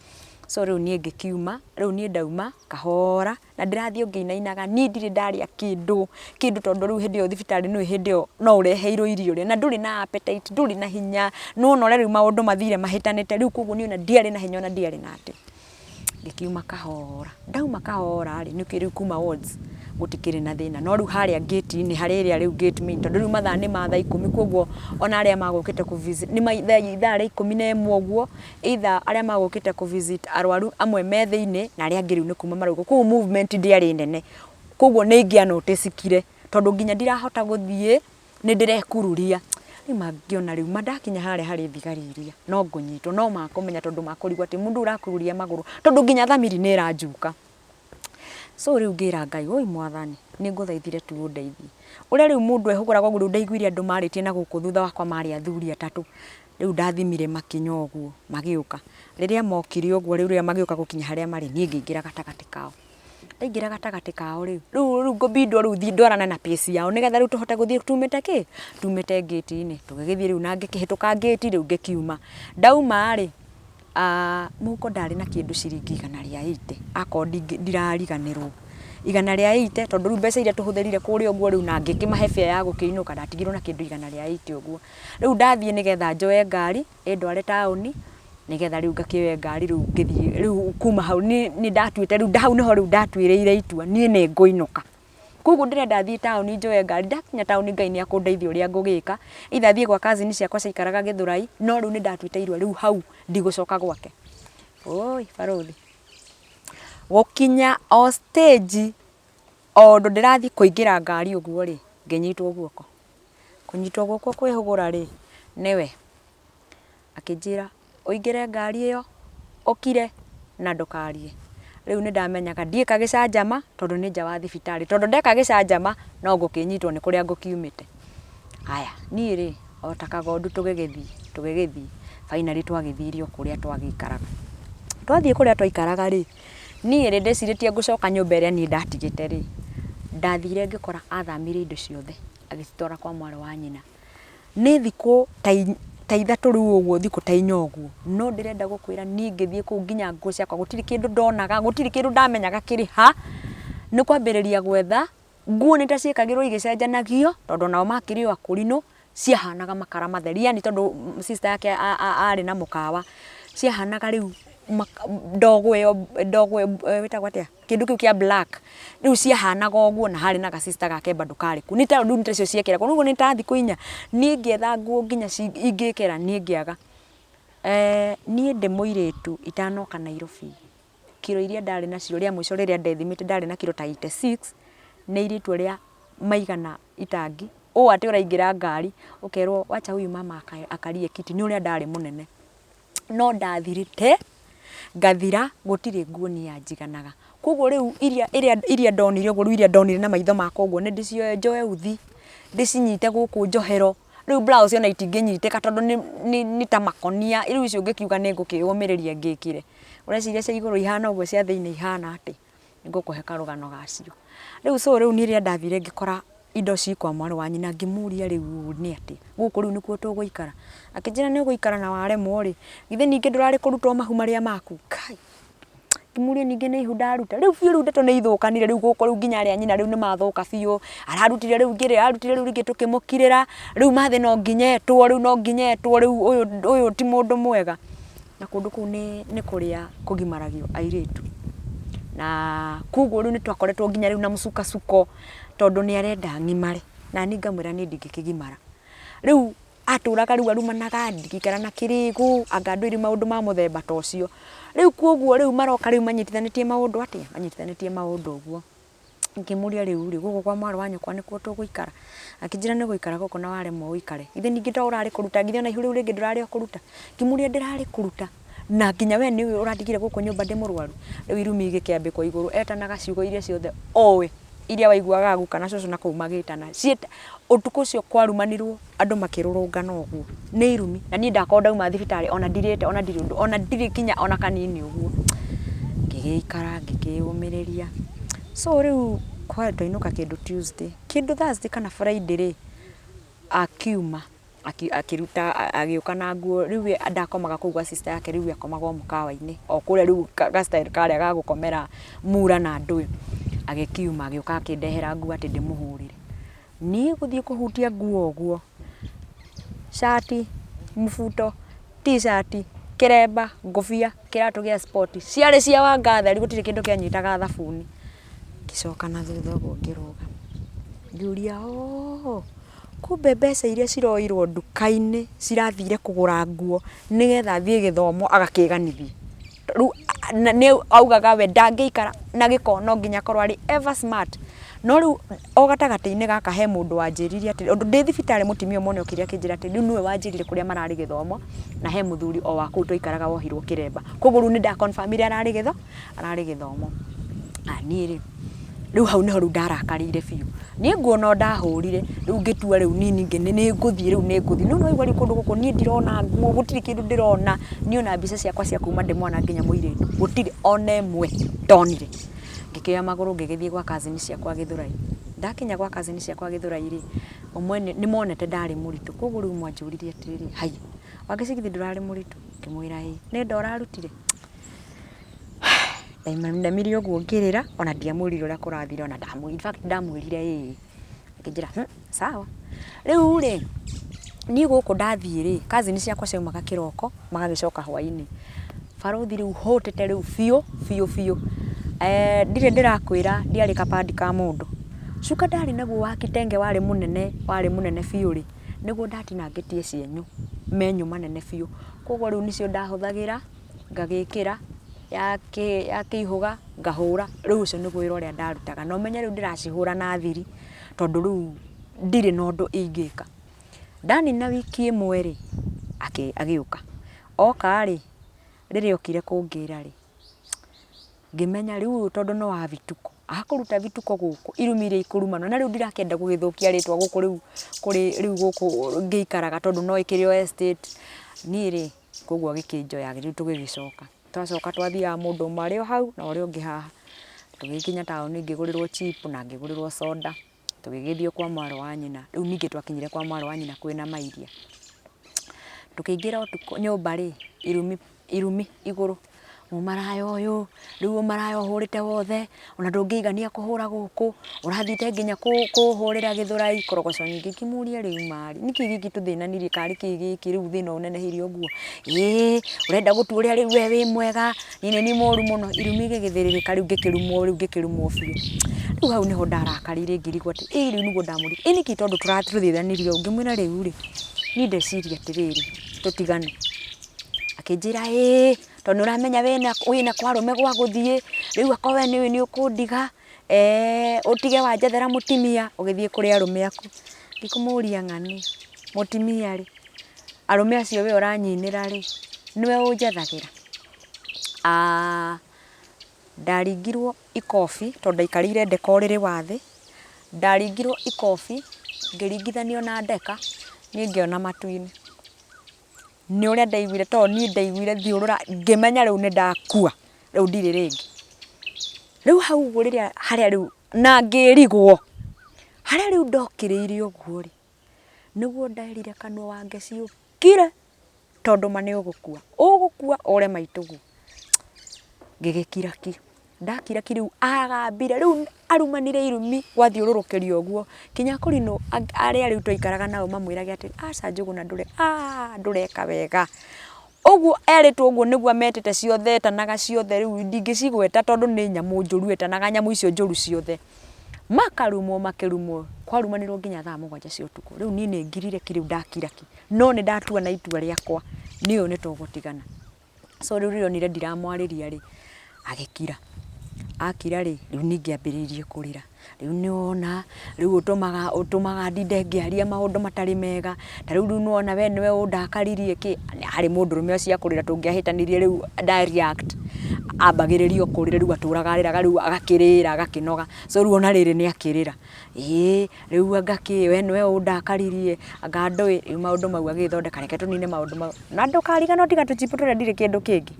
So rĩu niĩ ngĩkiuma, rĩu niĩ ndauma kahora na ndĩrathiĩ o ngĩinainaga, niĩ ndirĩ ndarĩa kĩndũ, kĩndũ tondũ rĩu hĩndĩ ĩyo thibitarĩ nĩũĩ hĩndĩ ĩyo no ũreheirwo irio ũrĩe na ndũrĩ na appetite, ndũrĩ na hinya, nĩwona ũrĩa rĩu maũndũ mathire mahĩtanĩte, rĩu koguo niĩ ona ndiarĩ na hinya ona ndiarĩ na atĩ. Ngĩkiuma kahora, ndauma kahora rĩ, nĩũkĩũĩ rĩu kuma wards gũtikĩrĩ na thĩna, no rĩu harĩa gate -inĩ harĩa ĩrĩa rĩu gate main, tondũ rĩu mathaa nĩ ma thaa ikũmi koguo ona arĩa magũkĩte kũ visit nĩ ma ithaa rĩa 11 ũguo, either arĩa magũkĩte kũ visit arwaru amwe me thĩiniĩ na arĩa angĩ rĩu nĩ kuma marauma, koguo movement ndĩarĩ nene, koguo nĩ ingĩa notice kire tondũ nginya ndirahota gũthiĩ nĩ ndĩrekururia. Rĩu mangĩona rĩu ma ndakinya harĩa harĩ thigari iria no ngũnyitwo, no makũmenya tondũ makũrigwo atĩ mũndũ ũyũ ũrakururia magũrũ, tondũ nginya thamiri nĩ ĩranjuka. So rĩu ngĩra Ngai, woi Mwathani, nĩ ngũthaithire tu ũndeithie. Ũrĩa rĩu mũndũ ehũgũraga ũguo rĩu ndaiguire andũ marĩtie na gũkũ thutha wakwa marĩ athuri atatũ. Rĩu ndathimire makinya ũguo magĩũka. Rĩrĩa mokire ũguo rĩu rĩrĩa magĩũka gũkinya harĩa marĩ, niĩ ngĩingĩra gatagatĩ kao. Ndaingĩra gatagatĩ kao rĩ, rĩu rĩu ngũbindwo rĩu thiĩ ndwarane na pace yao nĩgetha rĩu tũhote gũthiĩ tumĩte kĩ, tumĩte ngĩti-inĩ. Tũgĩgĩthiĩ rĩu na ngĩkĩhĩtũka ngĩti rĩu ngĩkiuma. Ndauma rĩ, mũhuko ndarĩ na kĩndũ ciringi 180 akorwo ndirariganĩrwo. 180 tondũ rĩu mbeca iria tũhũthĩrire kũrĩa ũguo rĩu na ngĩkĩmahe fare ya gũkĩinũka ndatigirwo na kĩndũ 180 ũguo. Rĩu ndathiĩ nĩgetha njoe ngari ĩndware taũni nĩgetha rĩu ngakĩoe ngari rĩu ngĩthiĩ rĩu kuma hau nĩ ndatuĩte rĩu hau nĩho rĩu ndatuĩrĩire itua niĩ nĩ ngũinũka. Koguo ndĩrenda thiĩ taũni njoe ngari, ndakinya taũni Ngai nĩ ekũndeithia ũrĩa ngũgĩka, either thiĩ gwa cousin ciakwa ciaikaraga Gĩthũrai, no rĩu nĩ ndatuĩte irua rĩu hau ndigũcoka gwake. Ũi barũthi. Gũkinya o stage o ũndũ ndĩrathiĩ kũingĩra ngari ũguo rĩ, ngĩnyitwo guoko. Kũnyitwo guoko kwĩhũgũra rĩ, nĩwe. Akĩnjĩra ũingĩre ngari ĩyo, ũkire na ndũkarie. Rĩu nĩ ndamenyaga ndiĩka gĩcanjama tondũ nĩ nja wa thibitarĩ, tondũ ndeka gĩcanjama no ngũkĩnyitwo nĩ kũrĩa ngũkiumĩte. Haya, niĩ rĩ, o ta kagondu tũgĩgĩthiĩ, tũgĩgĩthiĩ, finally twagĩthire o kũrĩa twagĩikaraga. Twathiĩ kũrĩa twaikaraga rĩ, niĩ rĩ, ndĩcirĩtie ngũcoka nyũmba ĩrĩa niĩ ndatigĩte rĩ, ndathire ngĩkora athamirie indo ciothe agĩcitwara kwa mwarĩ wa nyina. Nĩ thikũ ta ithatũ rĩu ũguo, thikũ ta inya ũguo, no ndĩrenda gũkwĩra niĩ ngĩthiĩ kũu nginya nguo ciakwa gũtirĩ kĩndũ ndonaga, gũtirĩ kĩndũ ndamenyaga kĩrĩ ha, nĩ kwambĩrĩria gwetha, nguo nĩ ta ciekagĩrwo igĩcenjanagio, tondũ onao makĩrĩ o akũrinũ, ciahanaga makara matheri, yaani tondũ sister yake arĩ na mũkawa, ciahanaga rĩu ndogo ĩyo, ndogo ĩyo ĩtagwo atĩa? Kĩndũ kĩu kĩa black, rĩu ciahanaga ũguo na harĩ na ga sister gake bado karĩ kuo, nĩ ta rĩu tacio ciekĩragwo, rĩu nĩ ta thikũ inya, niĩ ngĩetha nguo nginya ingĩkĩra niĩ ngĩaga. Niĩ ndĩ mũirĩtu itanoka Nairobi, kiro iria ndarĩ nacio rĩa mũico rĩrĩa ndethimĩte ndarĩ na kiro ta 86, nĩ irĩtu arĩa maigana itangi, ũũ atĩ ũraingĩra ngari ũkerwo wacha huyu mama akalie kiti, nĩ ũrĩa ndarĩ mũnene. No ndathirĩte, ngathira, gũtirĩ nguo niĩ yanjiganaga. Koguo rĩu iria iria iria ndonire ũguo rĩu iria ndonire na maitho makwa ũguo nĩ ndĩcioe njoe uthi, ndĩcinyite gũkũ njohero, rĩu blouse ona itingĩnyitĩka tondũ nĩ nĩ nĩ ta makonia, rĩu icio ũngĩkiuga nĩ ngũkĩũmĩrĩria ngĩkĩre, ũreciria cia igũrũ ihana ũguo cia thĩiniĩ ihana atĩa? Nĩngũkũhe karũgano gacio. Rĩu so rĩu niĩ rĩrĩa ndathire ngĩkora indo ci kwa mwarĩ wa nyina ngĩmũria rĩu ũũ nĩ atĩa, gũkũ rĩu nĩkuo tũgũikara? Akĩnjĩra nĩ ũgũikara na waremwo rĩ, githĩ ningĩ ndũrarĩ kũruta o mahu marĩa maku? Kai! Ngĩmũria ningĩ nĩ ihu ndaruta? Rĩu biũ rĩu ndeto nĩ ithũkanire rĩu gũkũ rĩu nginya arĩa a nyina rĩu nĩ mathũka biũ, ararutire rĩu ngĩrĩ, ararutire rĩu rĩngĩ tũkĩmũkirĩra, rĩu mathe no nginya etwo, rĩu no nginya etwo, rĩu ũyũ ũyũ ti mũndũ mwega. Na kũndũ kũu nĩ kũrĩa kũgimaragio airĩtu. Na koguo rĩu nĩ twakoretwo nginya rĩu na mũcukacukũ tondũ nĩ arenda ng'imare, na niĩ ngamwĩra niĩ ndingĩkĩgimara. Rĩu atũraga rĩu arumanaga, ndingĩikara na kĩrĩgũ, anga ndũĩ rĩu maũndũ ma mũthemba ta ũcio. Rĩu koguo rĩu maroka rĩu manyitithanĩtie maũndũ atĩa, manyitithanĩtie maũndũ ũguo. Ngĩmũria rĩu rĩ, gũkũ kwa mwarĩ wa nyũkwa nĩkuo tũgũikara? Akĩnjĩra nĩ ũgũikara gũkũ na waremwo ũikare. Githĩ ningĩ to ũrarĩ kũruta, githĩ ona ihu rĩu rĩngĩ ndũrarĩ o kũruta? Ngĩmũria ndĩrarĩ kũruta na nginya we nĩũĩ ũrandigire gũkũ nyũmba ndĩ mũrwaru? Rĩu irumi igĩkĩambĩkwo igũrũ, etanaga ciugo iria ciothe oĩ, iria waiguaga guka na cũcũ nakũu magĩtana. Ũtukũ ũcio kwarumanirwo andũ makĩrũrũngana ũguo, nĩ irumi. Na niĩ ndakorwo ndauma thibitarĩ ona ndirĩte ona ndirĩ ũndũ, ona ndirĩ nginya ona kanini ũguo. Ngĩgĩikara ngĩkĩyũmĩrĩria. So rĩu twainũka kĩndũ Tuesday, kĩndũ Thursday kana Friday rĩ, akiuma akĩruta agĩũka na nguo, rĩu we ndakomaga kũu gwa sister yake, rĩu we akomaga o mũkawa-inĩ, o kũrĩa rĩu ga style karĩa ga gũkomera mura na ndũĩ. Agĩkiuma agĩũka akĩndehera nguo atĩ ndĩmũhũrĩre. Niĩ gũthiĩ kũhutia nguo ũguo, cati, mũbuto, t-shirt, kĩremba, ngũbia, kĩratũ gĩa sport, ciarĩ cia Wangatheri gũtirĩ kĩndũ kĩanyitaga thabuni. Ngĩcoka na thutha ũguo ngĩrũgama, ngĩũria ooh, kumbe mbeca iria ciroirwo nduka-inĩ cirathire kũgũra nguo nĩgetha thiĩ gĩthomo agakĩganithia. Rĩu nĩ augaga we ndangĩikara na gĩko no nginya akorwo arĩ ever smart. No rĩu o gatagatĩ-inĩ gaka he mũndũ wanjĩrire atĩrĩ, ũndũ ndĩ thibitarĩ mũtumia ũmwe nĩ okire akĩnjĩra atĩrĩ, rĩu nĩwe wanjĩrire kũrĩa mararĩ gĩthomo, na he mũthuri o wa kũu twaikaraga wohirwo kĩremba. Koguo rĩu nĩ nda confirm ire ararĩ gĩtho, ararĩ gĩthomo. Niĩ rĩ, rĩu hau nĩho rĩu ndarakarĩire biũ. Niĩ nguo no ndahũrire, rĩu ngĩtua rĩu niĩ ningĩ nĩ ngũthiĩ rĩu nĩ ngũthiĩ. No nĩ waigua rĩu kũndũ gũkũ niĩ ndirona nguo, gũtirĩ kĩndũ ndĩrona. Niĩ ona mbica ciakwa cia kuma ndĩ mwana nginya mũirĩtu, gũtirĩ ona ĩmwe ndonire. Ngĩkĩoya magũrũ ngĩgĩthiĩ gwa cousin ciakwa Gĩthũrai. Ndakinya gwa cousin ciakwa Gĩthũrai rĩ, ũmwe nĩ monete ndarĩ mũritũ, koguo rĩu manjũririe atĩrĩrĩ, haiya, Wangeci githĩ ndũrarĩ mũritũ? Ngĩmwĩra ĩĩ. Nĩ nda ũrarutire? Ndainamire ũguo ngĩrĩra, ona ndiamwĩrire ũrĩa kũrathire ona ndamwĩrire, in fact ndamwĩrire ĩĩ. Akĩnjĩra sawa. Rĩu rĩ, niĩ gũkũ ndathiĩ rĩ, cousin ciakwa ciaumaga kĩroko, magagĩcoka hwainĩ. Barũthi rĩu hũtĩte rĩu biũ biũ biũ. Ndirĩ ndĩrakwĩra ndiarĩ ka pad ka mũndũ. Cuka ndarĩ naguo wa kitenge warĩ mũnene, warĩ mũnene biũ rĩ, nĩguo ndatinangĩtie cienyũ, menyũ manene biũ. Koguo rĩu nĩcio ndahũthagĩra, ngagĩkĩra, yakĩihũga ngahũra, rĩu ũcio nĩguo wĩra ũrĩa ndarutaga. Na ũmenye rĩu ndĩracihũra na thiri, tondũ rĩu ndirĩ na ũndũ ingĩka. Ndanina wiki ĩmwe rĩ, agĩũka. Oka rĩ, rĩrĩa okire kũngĩra rĩ, ngĩmenya rĩu ũyũ tondũ nĩ wa vituko, akũruta vituko gũkũ, irumi iria ikũrumanwo, na rĩu ndirakĩenda gũgĩthũkia rĩtwa gũkũ rĩu kũrĩ rĩu gũkũ ngĩikaraga tondũ no ĩkĩrĩ o estate, niĩ rĩ, koguo agĩkĩnjoya rĩu tũgĩgĩcoka. Twacoka twathiaga mũndũ ũmwe arĩ o hau na ũrĩa ũngĩ haha. Tũgĩgĩkinya taũni ngĩgũrĩrwo chip na ngĩgũrĩrwo soda, tũgĩgĩthiĩ kwa mwarĩ wa nyina. Rĩu ningĩ twakinyire kwa mwarĩ wa nyina kwĩna mairia. Tũkĩingĩra ũtukũ nyũmba rĩ, irumi irumi igũrũ, mũmaraya ũyũ, rĩu ũmaraya ũhũrĩte wothe, ona ndũngĩigania kũhũra gũkũ, ũrathiĩte nginya kũhũrĩra Gĩthũrai, korogoco nyingĩ. Ngĩmũria rĩu ma rĩ, nĩkĩ gĩkĩ tũthĩnanirie karĩ kĩ gĩkĩ rĩu thĩna ũneneheire ũguo? Ĩĩ ũrenda gũtua ũrĩa rĩu we wĩ mwega, niĩ nĩ niĩ mũru mũno. Irumi igĩgĩthĩrĩrĩka rĩu ngĩkĩrumwo rĩu ngĩkĩrumwo biũ. Rĩu hau nĩho ndarakarĩire ngĩrigwo atĩ ĩ rĩu nĩguo ndamũririe, ĩ nĩkĩ tondũ tũrathĩnanirie ũũ? Ngĩmwĩra rĩu rĩ, niĩ ndeciria atĩrĩrĩ, tũtigane. Akĩnjĩra ĩĩ tondũ nĩ ũramenya wĩna kwa arũme gwa gũthiĩ, rĩu akorwo we nĩ ũĩ nĩ ũkũndiga, ũtige wanjethera mũtumia ũgĩthiĩ kũrĩ arũme aku. Ngĩkĩmũria ng'ani, mũtumia rĩ, arũme acio we ũranyinĩra rĩ, nĩwe ũnjethagĩra? Ndaringirwo ikobi tondũ ndaikarĩire ndeka ũrĩrĩ wa thĩ, ndaringirwo ikobi ngĩringithanio na ndeka, niĩ ngĩona matu-inĩ. Nĩ ũrĩa ndaiguire tondũ niĩ ndaiguire thiũrũra ngĩmenya rĩu nĩ ndakua, rĩu ndirĩ rĩngĩ. Rĩu hau ũguo rĩrĩa harĩa rĩu na ngĩrigwo, harĩa rĩu ndokĩrĩire ũguo rĩ, nĩguo nderire kanua wa Ngeci ũkire tondũ ma nĩ ũgũkua, ũgũkua ũre maitũguo. Ngĩgĩkira ki, ndakira ki rĩu agambire rĩu arumanire irumi gwathiũrũrũkĩrio ũguo, kinya kũrinũ arĩa rĩu twaikaraga nao mamwĩrage atĩrĩ, aca Njũgũna ndũreka wega. Ũguo erĩtwo ũguo nĩguo ametĩte ciothe etanaga ciothe rĩu ndingĩcigweta tondũ nĩ nyamũ njũru etanaga nyamũ icio njũru ciothe. Makarumwo makĩrumwo, kwarumanirwo nginya thaa mũgwanja cia ũtukũ. Rĩu niĩ nĩ ngirire ki rĩu ndakira ki, no nĩ ndatua na itua rĩakwa, niĩ ũyũ nĩ tũgũtigana. So rĩu rĩrĩa onire ndiramwarĩria rĩ, agĩkira. Akira rĩ, rĩu ningĩ ambĩrĩirie kũrĩra. Rĩu nĩ wona, rĩu ũtũmaga ũtũmaga ndinde ngĩaria maũndũ matarĩ mega, ta rĩu rĩu nĩ wona we nĩwe ũndakaririe kĩ. Harĩ mũndũrũme ũcio akũrĩra tũngĩahĩtanirie rĩu nda react, ambagĩrĩria o kũrĩra rĩu atũraga arĩraga rĩu agakĩrĩra agakĩnoga. So rĩu ona rĩrĩ nĩ akĩrĩra. Ĩĩ rĩu anga kĩ, we nĩwe ũndakaririe, anga ndũĩ, rĩu maũndũ mau agĩthondeka, reke tũnine maũndũ mau. Na ndũkariganĩrwo tiga tũ chip tũrĩa ndirĩ kĩndũ kĩngĩ.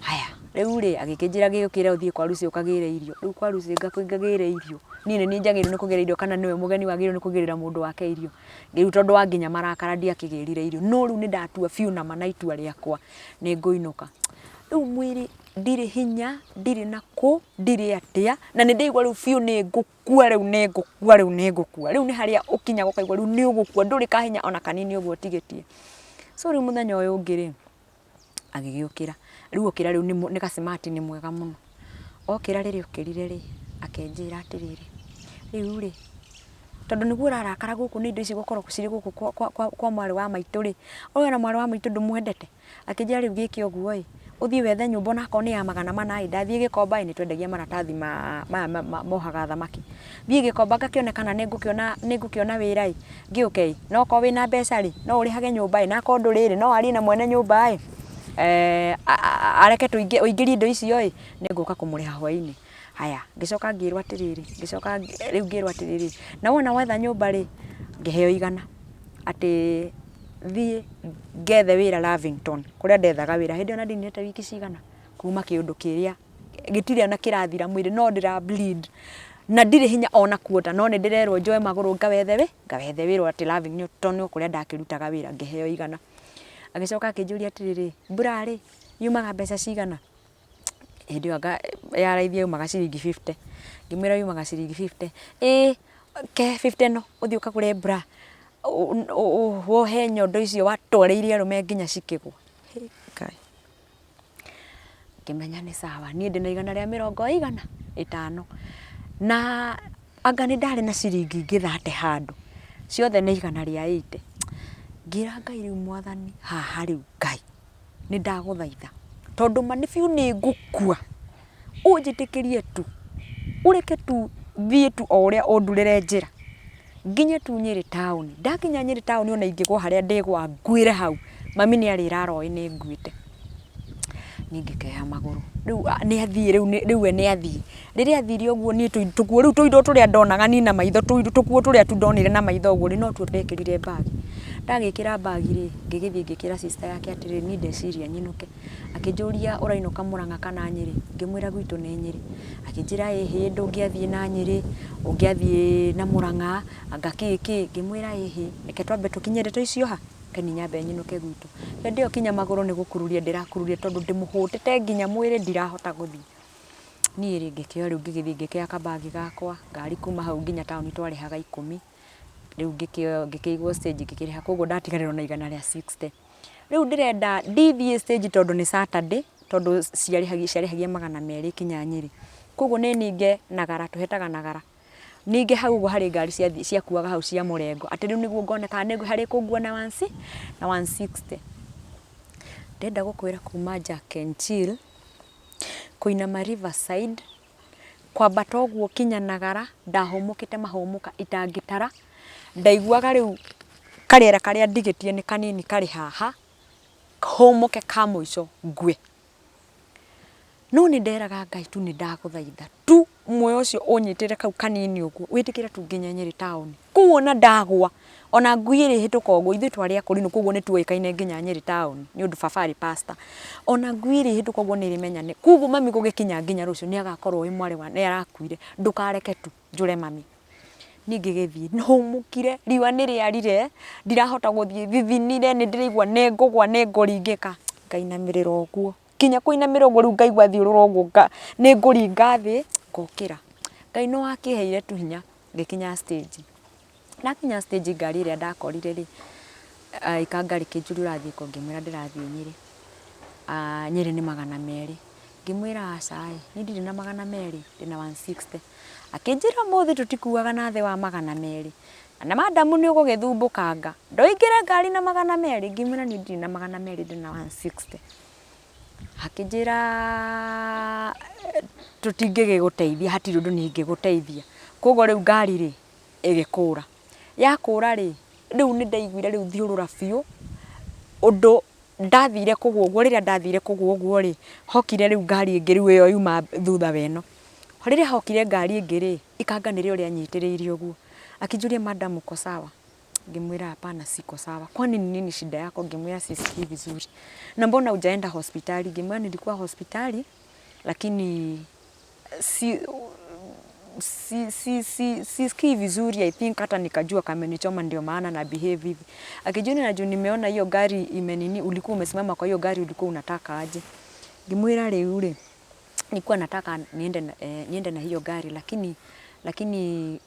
Haya, rĩu rĩ, agĩkĩnjĩra gĩũkĩre ũthiĩ kwa Lucy ũkagĩre irio. Rĩu kwa Lucy ngagĩre irio? Niĩ nĩ niĩ njagĩrĩirwo nĩ kũgĩra irio kana nĩwe mũgeni wagĩrĩirwo nĩ kũgĩrĩra mũndũ wake irio? Rĩu tondũ wa nginya marakara ndiakĩgĩrire irio. No rĩu nĩ ndatua biũ nama na itua rĩakwa nĩ ngũinũka. Rĩu mwĩrĩ ndirĩ hinya, ndirĩ na kũ, ndirĩ atĩa, na nĩ ndĩraigua rĩu biũ nĩ ngũkua rĩu nĩ ngũkua rĩu nĩ ngũkua. Rĩu nĩ harĩa ũkinyaga ũkaigua rĩu nĩ ũgũkua ndũrĩ kahinya ona kanini ũguo ũtigĩtie. So rĩu mũthenya ũyũ ũngĩ rĩ, agĩgĩũkĩra, rĩu okĩra rĩu nĩ ga smart nĩ mwega mũno. Okĩra rĩrĩa okĩrire rĩ, akĩnjĩra atĩrĩrĩ, rĩu rĩ, tondũ nĩguo ũrarakara gũkũ nĩ indo ici gũkorwo cirĩ gũkũ kwa mwarĩ wa maitũ rĩ, ũyũ ona mwarĩ wa maitũ ndũmwendete? Akĩnjĩra rĩu gĩke ũguo ĩ, ũthiĩ wethe nyũmba ona akorwo nĩ ya magana mana ĩ, ndathiĩ Gĩkomba ĩ, nĩ twendagia maratathi maya mohaga thamaki. Thiĩ Gĩkomba ngakĩone kana nĩ ngũkĩona wĩra ĩ, ngĩũke ĩ, na okorwo wĩna mbeca rĩ, no ũrĩhage nyũmba ĩ, na akorwo ndũrĩ rĩ, no warie na mwene nyũmba ĩ, areke ũingĩrie indo icio ĩ, nĩ ngũka kũmũrĩha hwainĩ. Haya, ngĩcoka ngĩrwo atĩrĩrĩ, ngĩcoka rĩu ngĩrwo atĩrĩrĩ, na wona wetha nyũmba rĩ, ngĩheo igana, atĩ thiĩ ngethe wĩra Lavington, kũrĩa ndethaga wĩra. Hĩndĩ ĩyo ona ndininĩte wiki cigana kuma kĩũndũ kĩrĩa, gĩtirĩ ona kĩrathira mwĩrĩ no ndĩra bleed na ndirĩ hinya ona kuonda no nĩ ndĩrerwo njoe magũrũ ngawethe wĩ, ngawethe wĩra atĩ Lavington o kũrĩa ndakĩrutaga wĩra, ngĩheo igana. Agĩcoka akĩnjũria atĩrĩrĩ, mbura rĩ, yumaga mbeca cigana? Hĩndĩ ĩyo anga ya raithi yaumaga ciringi fifty, ngĩmwĩra yumaga ciringi fifty, ĩĩ ke fifty ĩno ũthiĩ ũkagũre bra wohe nyondo icio watwarĩire arũme nginya cikĩgwa. Hĩ Ngai! Ngĩmenya nĩ sawa, niĩ ndĩna igana rĩa mĩrongo ĩigana? Ĩtano. Na Anga nĩ ndarĩ na ciringi ingĩ thate handũ, ciothe nĩ 180. Ngĩra Ngai rĩu mwathani haha rĩu Ngai nĩ ndagũthaitha tondũ ma nĩ biũ nĩ ngũkua, ũnjĩtĩkĩrie tu, ũreke tu thiĩ tu o ũrĩa ũndurĩre njĩra, nginye tu Nyĩrĩ taũni. Ndakinya Nyĩrĩ taũni ona ingĩgwa harĩa ndĩgwa nguĩre hau, mami nĩ arĩrara oĩ nĩ nguĩte. Niĩ ngĩkĩoya magũrũ, rĩu nĩ athiĩ rĩu rĩu we nĩ athiĩ. Rĩrĩa athire ũguo niĩ tũkuo rĩu tũindo tũrĩa ndonaga niĩ na maitho, tũkuo tũrĩa tu ndonire na maitho ũguo rĩ, notuo ndekĩrire bag. Ndagĩkĩra bag rĩ, ngĩgĩthiĩ ngĩkĩra sister yake atĩrĩrĩ, niĩ ndeciria nyinũke. Akĩnjũria ũrainũka Mũrang'a kana Nyĩrĩ? Ngĩmwĩra gwitũ nĩ Nyĩrĩ. Akĩnjĩra ĩhĩ ndũngĩathiĩ na Nyĩrĩ, ũngĩathiĩ na Mũrang'a, anga kĩ kĩ. Ngĩmwĩra ĩhĩ, reke twambe tũkinye ndeto icio ha? Reke niĩ nyambe nyinũke gwitũ. Hĩndĩ ĩyo kinya magũrũ nĩ gũkururia ndĩrakururia tondũ ndĩmũhũtĩte nginya mwĩrĩ ndirahota gũthiĩ. Niĩ rĩ ngĩkĩoya rĩu ngĩgĩthiĩ ngĩkĩoya kabagi gakwa, ngari kuma hau nginya taũni twarĩhaga ikũmi, rĩu ngĩkĩigwo stage ngĩkĩrĩha koguo ndatigarĩrwo na 160. Rĩu ndĩrenda ndithiĩ stage tondũ nĩ Saturday, tondũ ciarĩhagia 200 kinya Nyĩrĩ. Koguo nĩ ninge Nagara, tũhetaga Nagara. Ningĩ hau ũguo harĩ ngari ciakuaga hau cia mũrengo, atĩ rĩu nĩguo ngona kana harĩ kũngua na na 160. Ndĩrenda gũkwĩra kuma Jack and Jill, kũinama Riverside, kwambata ũguo kinya Nagara, ndahũmũkĩte mahũmũka itangĩtara, ndaiguaga rĩu karĩera karĩa ndigĩtie nĩ kanini karĩ haha, hũmũke ka mũico ngue. No nĩ nderaga Ngai tu nĩ ndagũthaitha tu muoyo ũcio ũnyitĩre kau kanini ũguo wĩtĩkĩre tu nginye Nyĩrĩ taũni. Kũu ona ndagwa ona ngui ĩrĩhĩtũka ũguo ithuĩ twarĩ akũrinũ koguo nĩ tuoĩkaine nginya Nyĩrĩ taũni nĩ ũndũ baba arĩ pastor. Ona ngui ĩrĩhĩtũka ũguo nĩ ĩrĩmenya nĩ koguo mami gũgĩkinya nginya rũciũ nĩ agakorwo oĩ mwarĩ wa nĩ arakuire ndũkareke tu njũre mami. Niĩ ngĩgĩthiĩ hũmũkire riũa nĩ rĩarire ndirahota gũthiĩ thithinire nĩ ndĩraigua nĩ ngũgwa nĩ ngũringĩka ngainamĩrĩra ũguo. Nginya kũinamĩrĩra ũguo rĩu ngaigua thiũrũra ũguo nĩ ngũringa thĩ ngokĩra. Ngai nĩ wakĩheire tu hinya ngĩkinya stage. Ndakinya stage ngari ĩrĩa ndakorire rĩ, ikanga rĩkĩnjũria ũrathiĩ kũ, ngĩmwĩra ndĩrathiĩ Nyĩrĩ. Nyĩrĩ nĩ 200. Ngĩmwĩra aca ĩ, niĩ ndirĩ na 200 ndĩna 160. Akĩnjĩra ũmũthĩ tũtikuaga na thĩ wa 200. Na madam nĩ ũgũgĩthumbũkanga, ndũingĩre ngari na 200? Ngĩmwĩra niĩ ndirĩ na 200 ndĩna 160. Akĩnjĩra tũtingĩgĩgũteithia hatirĩ ũndũ niĩ ingĩgũteithia. Koguo rĩu ngari rĩ, ĩgĩkũra. Yakũra rĩ, rĩu nĩ ndaiguire rĩu thiũrũra biũ, ũndũ ndathire kũgũa ũguo, rĩrĩa ndathire kũgũa ũguo rĩ, hokire rĩu ngari ĩngĩ rĩu ĩyo yuma thutha wa ĩno. Rĩrĩa hokire ngari ĩngĩ rĩ, ikanga nĩrĩo rĩanyitĩrĩire ũguo. Akĩnjũria madam uko sawa? Ngĩmwĩra hapana siko sawa. Kwani ni nini shida yako? Ngĩmwĩra sisikii vizuri. Na mbona hujaenda hospitali? Ngĩmwĩra nilikuwa hospitali lakini si si si si sisikii vizuri I think hata nikajua kamenichoma ndio maana na behave hivi. Akijua na juu nimeona hiyo gari imenini, ulikuwa umesimama kwa hiyo gari ulikuwa unataka aje? Ngĩmwĩra rĩu rĩ, nilikuwa nataka niende na hiyo gari lakini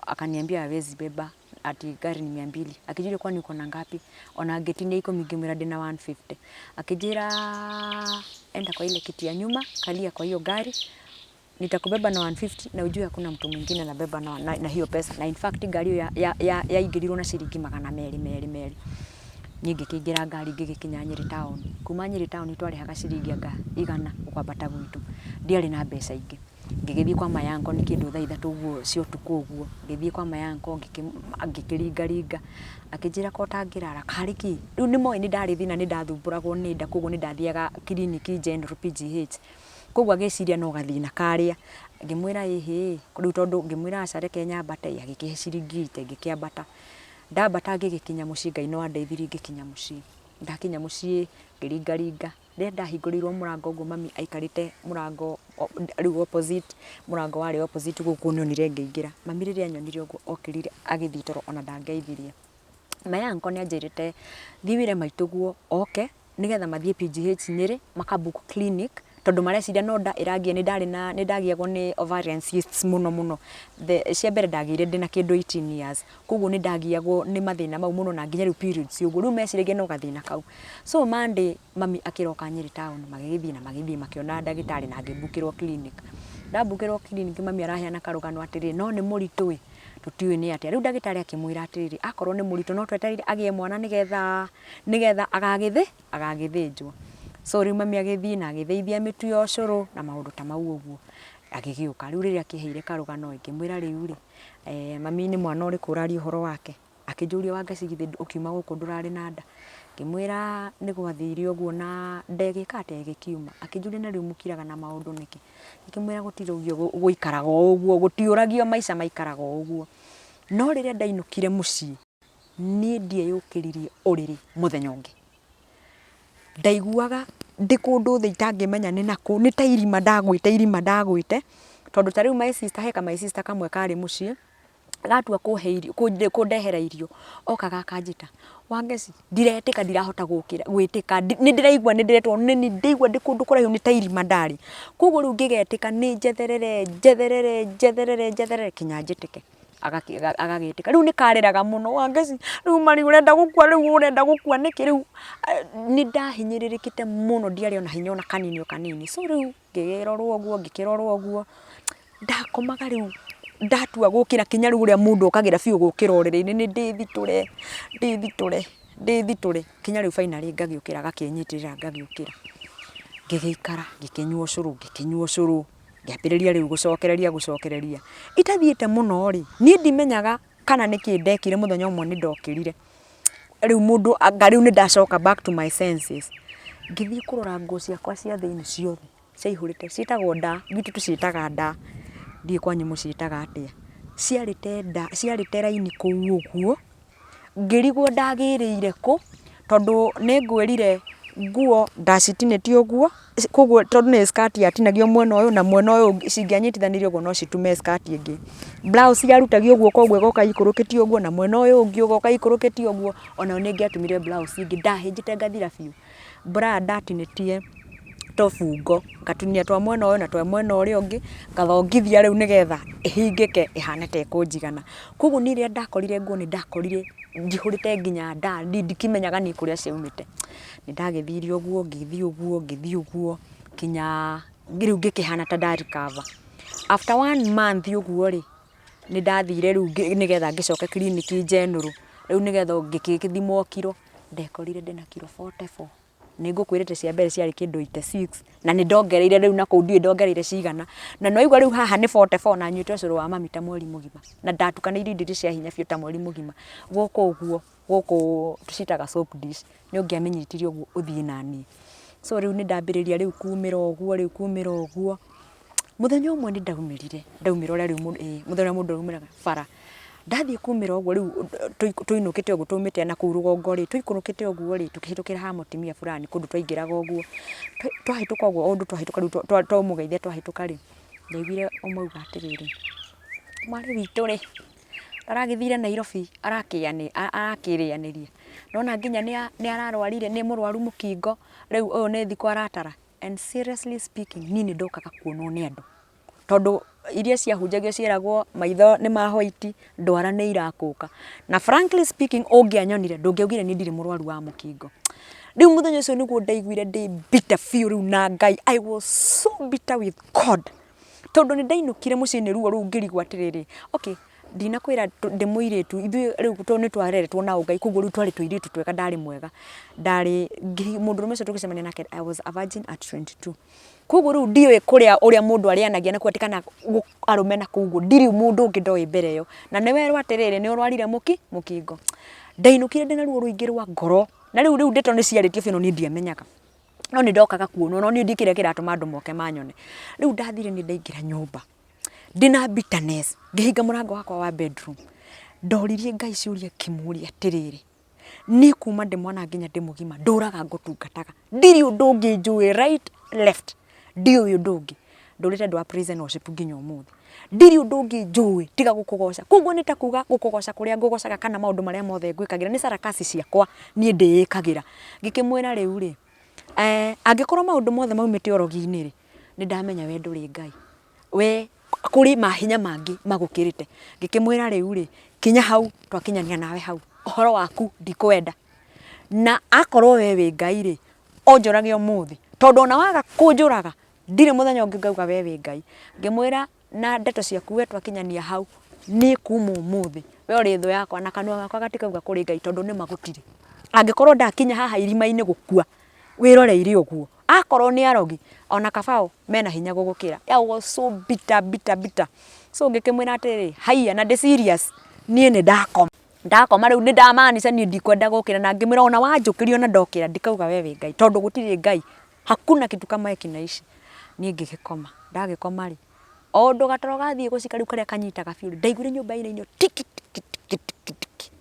akaniambia hawezi beba ati gari ni 200. Akijua kwani uko na ngapi? Ona angĩtinia 10 ngĩmwĩra ndĩna 150. Akijira enda kwa ile kiti ya nyuma, kalia kwa hiyo gari, nitakubeba na 150 na ujue hakuna mtu mwingine anabeba na hiyo pesa. Na in fact ngari ĩyo yaingĩrirwo na ciringi 200 merĩ merĩ. Niĩ ngĩkĩingĩra ngari ngĩgĩkinya Nyĩrĩ taũni. Kuma Nyĩrĩ taũni twarĩhaga ciringi anga 100 kwambata gwitũ. Ndiarĩ na mbeca ingĩ. Ngĩgĩthiĩ kwa my uncle nĩ kĩndũ thaa 3 ũguo cia ũtukũ ũguo. Ngĩthiĩ kwa my uncle ngĩkĩringaringa. Akĩnjĩra ko ũtangĩrara karĩ kĩ? Rĩu nĩ moĩ nĩ ndarĩ thĩna nĩ ndathumbũragwo nĩ nda koguo nĩ ndathiaga kiriniki General PGH. Koguo agĩciria no gathĩna karĩa. Ngĩmwĩra ĩhĩ, rĩu tondũ ngĩmwĩra aca reke nyambate, agĩkĩhe ciringi 80 ngĩkĩambata. Ndambata ngĩgĩkinya mũciĩ Ngai no andeithirie ngĩkinya mũciĩ. Ndakinya mũciĩ ngĩringaringa, rĩrĩa ndahingũrĩirwo mũrango ũguo mami aikarĩte mũrango rĩu opposite, mũrango warĩ opposite gũkũ nĩonire ngĩingĩra. Mami rĩrĩa anyonire ũguo okĩrire agĩthiĩ toro ona ndangeithirie. My uncle nĩ anjĩrĩte thiĩ wĩre maitũguo oke nĩgetha mathiĩ PGH Nyĩrĩ maka book clinic tondũ mareciria no nda ĩrangia nĩ ndarĩ na nĩ ndagiagwo nĩ ovarian cysts mũno mũno. Cia mbere ndagĩire ndĩna kĩndũ 18 years koguo nĩ ndagiagwo nĩ mathĩna mau mũno na nginya rĩu periods ũguo rĩu meciragia no gathĩna kau. So Monday mami akĩroka Nyĩrĩ town magĩgĩthiĩ na magĩthiĩ makĩona ndagĩtarĩ na ngĩbookĩrwo clinic. Ndambukĩrwo kiriniki mami araheana karũgano atĩrĩrĩ, no nĩ mũritũ ĩ, tũtiũĩ nĩ atĩa. Rĩu ndagĩtarĩ akĩmwĩra atĩrĩrĩ, akorwo nĩ mũritũ no twetereire agĩe mwana nĩgetha, nĩgetha agagĩthĩ, agagĩthĩnjwo. So rĩu mami agĩthiĩ na agĩthĩithia mĩtu ya ũcũrũ na maũndũ ta mau ũguo, agĩgĩũka. Rĩu rĩrĩa akĩheire karũgano ĩ, ngĩmwĩra rĩu rĩ, mami nĩ mwana ũrĩkũ ũraria ũhoro wake? Akĩnjũria Wangeci githĩ ũkiuma gũkũ ndũrarĩ na nda? Ngĩmwĩra nĩ gwathire ũguo na nda ĩgĩka atĩa ĩgĩkiuma. Akĩnjũria na rĩu mũkiraga na maũndũ nĩkĩ? Ngĩkĩmwĩra gũtirĩ ũguo gũikaraga o ũguo, gũtiũragio maica maikaraga o ũguo. No rĩrĩa ndainũkire mũciĩ, niĩ ndieyũkĩririe ũrĩrĩ mũthenya ũngĩ. Ndaiguaga ndĩ kũndũ thĩ itangĩmenya nĩ nakũ, nĩ ta irima ndagwĩte irima ndagwĩte, tondũ ta rĩu my sister he ka my sister kamwe karĩ mũciĩ, gatua kũhe irio kũndehera irio, okaga akanjĩta, Wangeci ndiretĩka ndirahota gũkĩra gwĩtĩka, nĩ ndĩraigua nĩ ndĩretwo nĩ ndĩraigua ndĩ kũndũ kũraihu nĩ ta irima ndarĩ. Koguo rĩu ngĩgetĩka nĩ njetherere njetherere njetherere njetherere nginya njĩtĩke. Agagĩtĩka, rĩu nĩ karĩraga mũno, Wangeci rĩu marĩ ũrenda gũkua rĩu ũrenda gũkua nĩkĩ rĩu, nĩ ndahinyĩrĩrĩkĩte mũno ndiarĩ ona hinya ona kanini o kanini, so rĩu ngĩkĩrorwo ũguo ngĩkĩrorwo ũguo, ndakomaga rĩu ndatua gũkĩra kinya rĩu ũrĩa mũndũ okagĩra biũ gũkĩra ũrĩrĩ-inĩ nĩ ndĩthitũre ndĩthitũre ndĩthitũre kinya rĩu finally ngagĩũkĩra agakĩnyitĩrĩra ngagĩũkĩra. Ngĩgĩikara ngĩkĩnyua ũcũrũ ngĩkĩnyua ũcũrũ ngĩambĩrĩria rĩu gũcokereria gũcokereria. Itathiĩte mũno rĩ, niĩ ndimenyaga kana nĩkĩ ndekire mũthenya ũmwe nĩ ndokĩrire, rĩu mũndũ anga rĩu nĩ ndacoka back to my senses, ngĩthiĩ kũrora nguo ciakwa cia thĩiniĩ ciothe ciaihũrĩte, ciĩtagwo ndaa, gwitũ tũciĩtaga ndaa, ndiũĩ kwanyu mũciĩtaga atĩa, ciarĩte ndaa, ciarĩte raini kũu ũguo, Ngĩrigwo ndagĩrĩire kũ, tondũ nĩ ngwĩrire nguo ndacitinĩtie ũguo, koguo tondũ nĩ skirt yatinagio mwena ũyũ na mwena ũyũ ũngĩ cingĩanyitithanirio ũguo no citume skirt ĩngĩ. Blouse yarutagio guoko ũguo ĩgoka ĩikũrũkĩtio ũguo na mwena ũyũ ũngĩ ũgoka ĩikũrũkĩtio ũguo, onayo nĩ ĩngĩatumire blouse ĩngĩ, ndahĩnjĩte ngathira biũ. Bra ndatinĩtie tũbungo, ngatinia twa mwena ũyũ na twa mwena ũrĩa ũngĩ, ngathongithia rĩu nĩgetha ĩhingĩke ĩhane ta ĩkũnjigana. Koguo niĩ rĩrĩa ndakorire nguo nĩ ndakorire njihũrĩte nginya nda, niĩ ndikĩmenyaga niĩ kũrĩa ciaumĩte. Nĩ ndagĩthire ũguo, ngĩthiĩ ũguo, ngĩthiĩ ũguo nginya rĩu ngĩkĩhana ta nda recover. After one month ũguo rĩ, nĩ ndathire rĩu nĩgetha ngĩcoke kiriniki njenũrũ, rĩu nĩgetha ngĩgĩthimwo kiro, ndekorire ndĩna kiro 44. Nĩ ngũkwĩrĩte cia mbere ciarĩ kĩndũ 86 na nĩ ndongereire rĩu nakũu ndiũĩ ndongereire cigana. Na nĩ waigua rĩu haha nĩ 44 na nyuĩte ũcũrũ wa mami ta mweri mũgima. Na ndatukanĩirie indo iria cia hinya biũ ta mweri mũgima. Gũkũ ũguo, gũkũ tũciĩtaga soap dish, nĩ ũngĩamĩnyitire ũguo ũthiĩ naniĩ. So rĩu nĩ ndambĩrĩria rĩu kumĩra ũguo, rĩu kumĩra ũguo. Mũthenya ũmwe nĩ ndaumĩrire, ndaumĩra ũrĩa rĩu ĩĩ mũthenya ũrĩa mũndũ aumĩraga bara. Ndathiĩ kumĩra ũguo rĩu tũinũkĩte ũguo twaumĩte nakũu rũgongo rĩ, tũikũrũkĩte ũguo rĩ, tũkĩhĩtũkĩra ha mũtumia fulani kũndũ twaingĩraga ũguo. Twahĩtũka ũguo o ũndũ twahĩtũka rĩu twamũgeithia twahĩtũka rĩ, ndaiguire ũmwe auga atĩrĩrĩ, mwarĩ witũ rĩ, aragĩthire Nairobi arakĩrĩanĩria? Nĩwona nginya nĩ ararwarire nĩ mũrwaru mũkingo, rĩu ũyũ nĩ thikũ aratara. And seriously speaking, niĩ nĩ ndokaga kuonwo nĩ andũ. Tondũ iria ciahunjagio cieragwo maitho nĩ ma white, ndwara nĩ irakũka. Na frankly speaking ũngĩanyonire ndũngĩaugire niĩ ndirĩ mũrwaru wa mũkingo. Rĩu mũthenya ũcio nĩguo ndaiguire ndĩ bitter biũ rĩu na Ngai. I was so bitter with God. Tondũ nĩ ndainũkire mũciĩ nĩ ruo rũu ngĩrigwo atĩrĩrĩ, okay, ndinakwĩra ndĩ mũirĩtu, ithuĩ rĩu tondũ nĩ twareretwo na ũngai koguo rĩu twarĩ tũirĩtu twega ndarĩ mwega. Ndarĩ, mũndũrũme ũcio tũgĩcemania nake I was a virgin at 22. Koguo rĩu ndiũĩ kũrĩa ũrĩa mũndũ arĩanagia na atĩ kana arũme na kũu ũguo, ndirĩ mũndũ ũngĩ ndoĩ mbere ĩyo. Na nĩ werwo atĩrĩrĩ, nĩ ũrwarire mũkingo. Ndainũkire ndĩna ruo rũingĩ rwa ngoro, na rĩu rĩu ndeto nĩ ciarĩtio biũ no niĩ ndiamenyaga. No nĩ ndokaga kuonwo no niĩ ndiũĩ kĩrĩa kĩratũma andũ moke manyone. Rĩu ndathire niĩ ndaingĩra nyũmba, ndĩna bitterness, ngĩhinga mũrango wakwa wa bedroom, ndoririe Ngai ciũria ngĩmũria atĩrĩrĩ, niĩ kuma ndĩ mwana nginya ndĩ mũgima ndũraga ngũtungataga, ndirĩ ũndũ ũngĩ njũĩ right left, ndiũĩ ũndũ ũngĩ. Ndũrĩte ndĩ wa praise and worship nginya ũmũthĩ. Ndirĩ ũndũ ũngĩ njũĩ tiga gũkũgoca. Koguo nĩ ta kuga gũkũgoca kũrĩa ngũgocaga kana maũndũ marĩa mothe ngwĩkagĩra nĩ sarakasi ciakwa niĩ ndĩĩkagĩra. Ngĩkĩmwĩra rĩu rĩ, angĩkorwo maũndũ mothe maumĩte ũrogi-inĩ rĩ, nĩ ndamenya we ndũrĩ Ngai. We kũrĩ mahinya mangĩ magũkĩrĩte. Ngĩkĩmwĩra rĩu rĩ, kinya hau twakinyania nawe hau, ũhoro waku ndikwenda. Na akorwo we wĩ Ngai rĩ, ũnjũrage ũmũthĩ, tondũ ona waga kũnjũraga, Ndirĩ mũthenya ũngĩ ngauga we wĩ Ngai. Ngĩmwĩra na ndeto ciaku we twakinyania hau, niĩ kuma ũmũthĩ we ũrĩ thũ yakwa na kanua gakwa gatikauga kũrĩ Ngai tondũ nĩma gũtirĩ. Angĩkorwo ndakinya haha irima-inĩ gũkua, wĩroreire ũguo. Akorwo nĩ arogi, ona kaba o mena hinya gũgũkĩra. I was so bitter, bitter, bitter. So ngĩkĩmwĩra atĩrĩrĩ, haiya na ndĩ serious, niĩ nĩ ndakoma. Ndakoma rĩu nĩ ndamaanisha niĩ ndikwenda gũkĩra na ngĩmwĩra ona wanjũkĩria ona ndokĩra ndikauga we wĩ Ngai tondũ gũtirĩ Ngai. Hakuna kitu kama hiki naishi. Niĩ ngĩgĩkoma, ndagĩkoma rĩ, o ũndũ gatoro gathiĩ gũcika rĩu karĩa kanyitaga biũ rĩ, ndaiguire nyũmba ĩinainio tiki tiki tiki tiki tiki.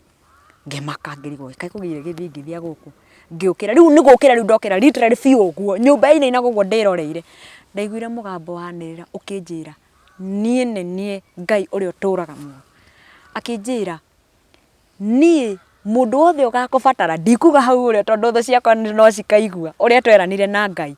Ngĩmaka ngĩrigwo kaĩ kũgĩire gĩthingithia gũkũ, ngĩũkĩra, rĩu nĩ gũkĩra rĩu ndokĩra literally biũ ũguo, nyũmba yainainaga ũguo ndĩroreire, ndaiguire mũgambo wanĩrĩra ũkĩnjĩra niĩ nĩ niĩ Ngai ũrĩa ũtũraga muoyo. Akĩnjĩra niĩ mũndũ wothe ũgakũbatara, ndikuga hau ũrĩa tondũ thũ ciakwa no cikaigua ũrĩa tweranire na Ngai,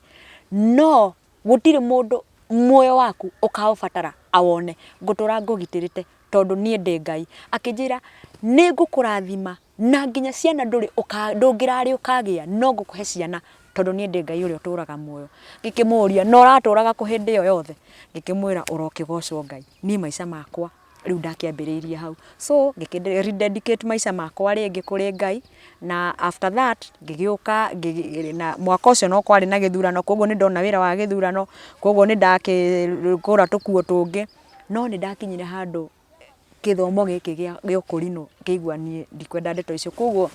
no gũtirĩ mũndũ muoyo waku ũkaũbatara awone, ngũtũra ngũgitĩrĩte tondũ niĩ ndĩ Ngai. Akĩnjĩra nĩ ngũkũrathima na nginya ciana ndũrĩ ndũngĩrarĩ ũkagĩa no ngũkũhe ciana tondũ niĩ ndĩ Ngai ũrĩa ũtũraga muoyo. Ngĩkĩmũria na ũratũraga kũ hĩndĩ ĩyo yothe? Ngĩkĩmwĩra ũrokĩgocwo Ngai, niĩ maica makwa rĩu ndakĩambĩrĩirie hau. So ngĩkĩ rededicate maica makwa rĩngĩ kũrĩ Ngai na after that ngĩgĩũka na mwaka ũcio no kwarĩ na gĩthurano koguo nĩ ndona wĩra wa gĩthurano, koguo nĩ ndakĩgũra tũkuo tũngĩ, no nĩ ndakinyire handũ gĩthomo gĩkĩ gĩa ũkũrinũ ngĩigua niĩ ndikwenda ndeto icio. Koguo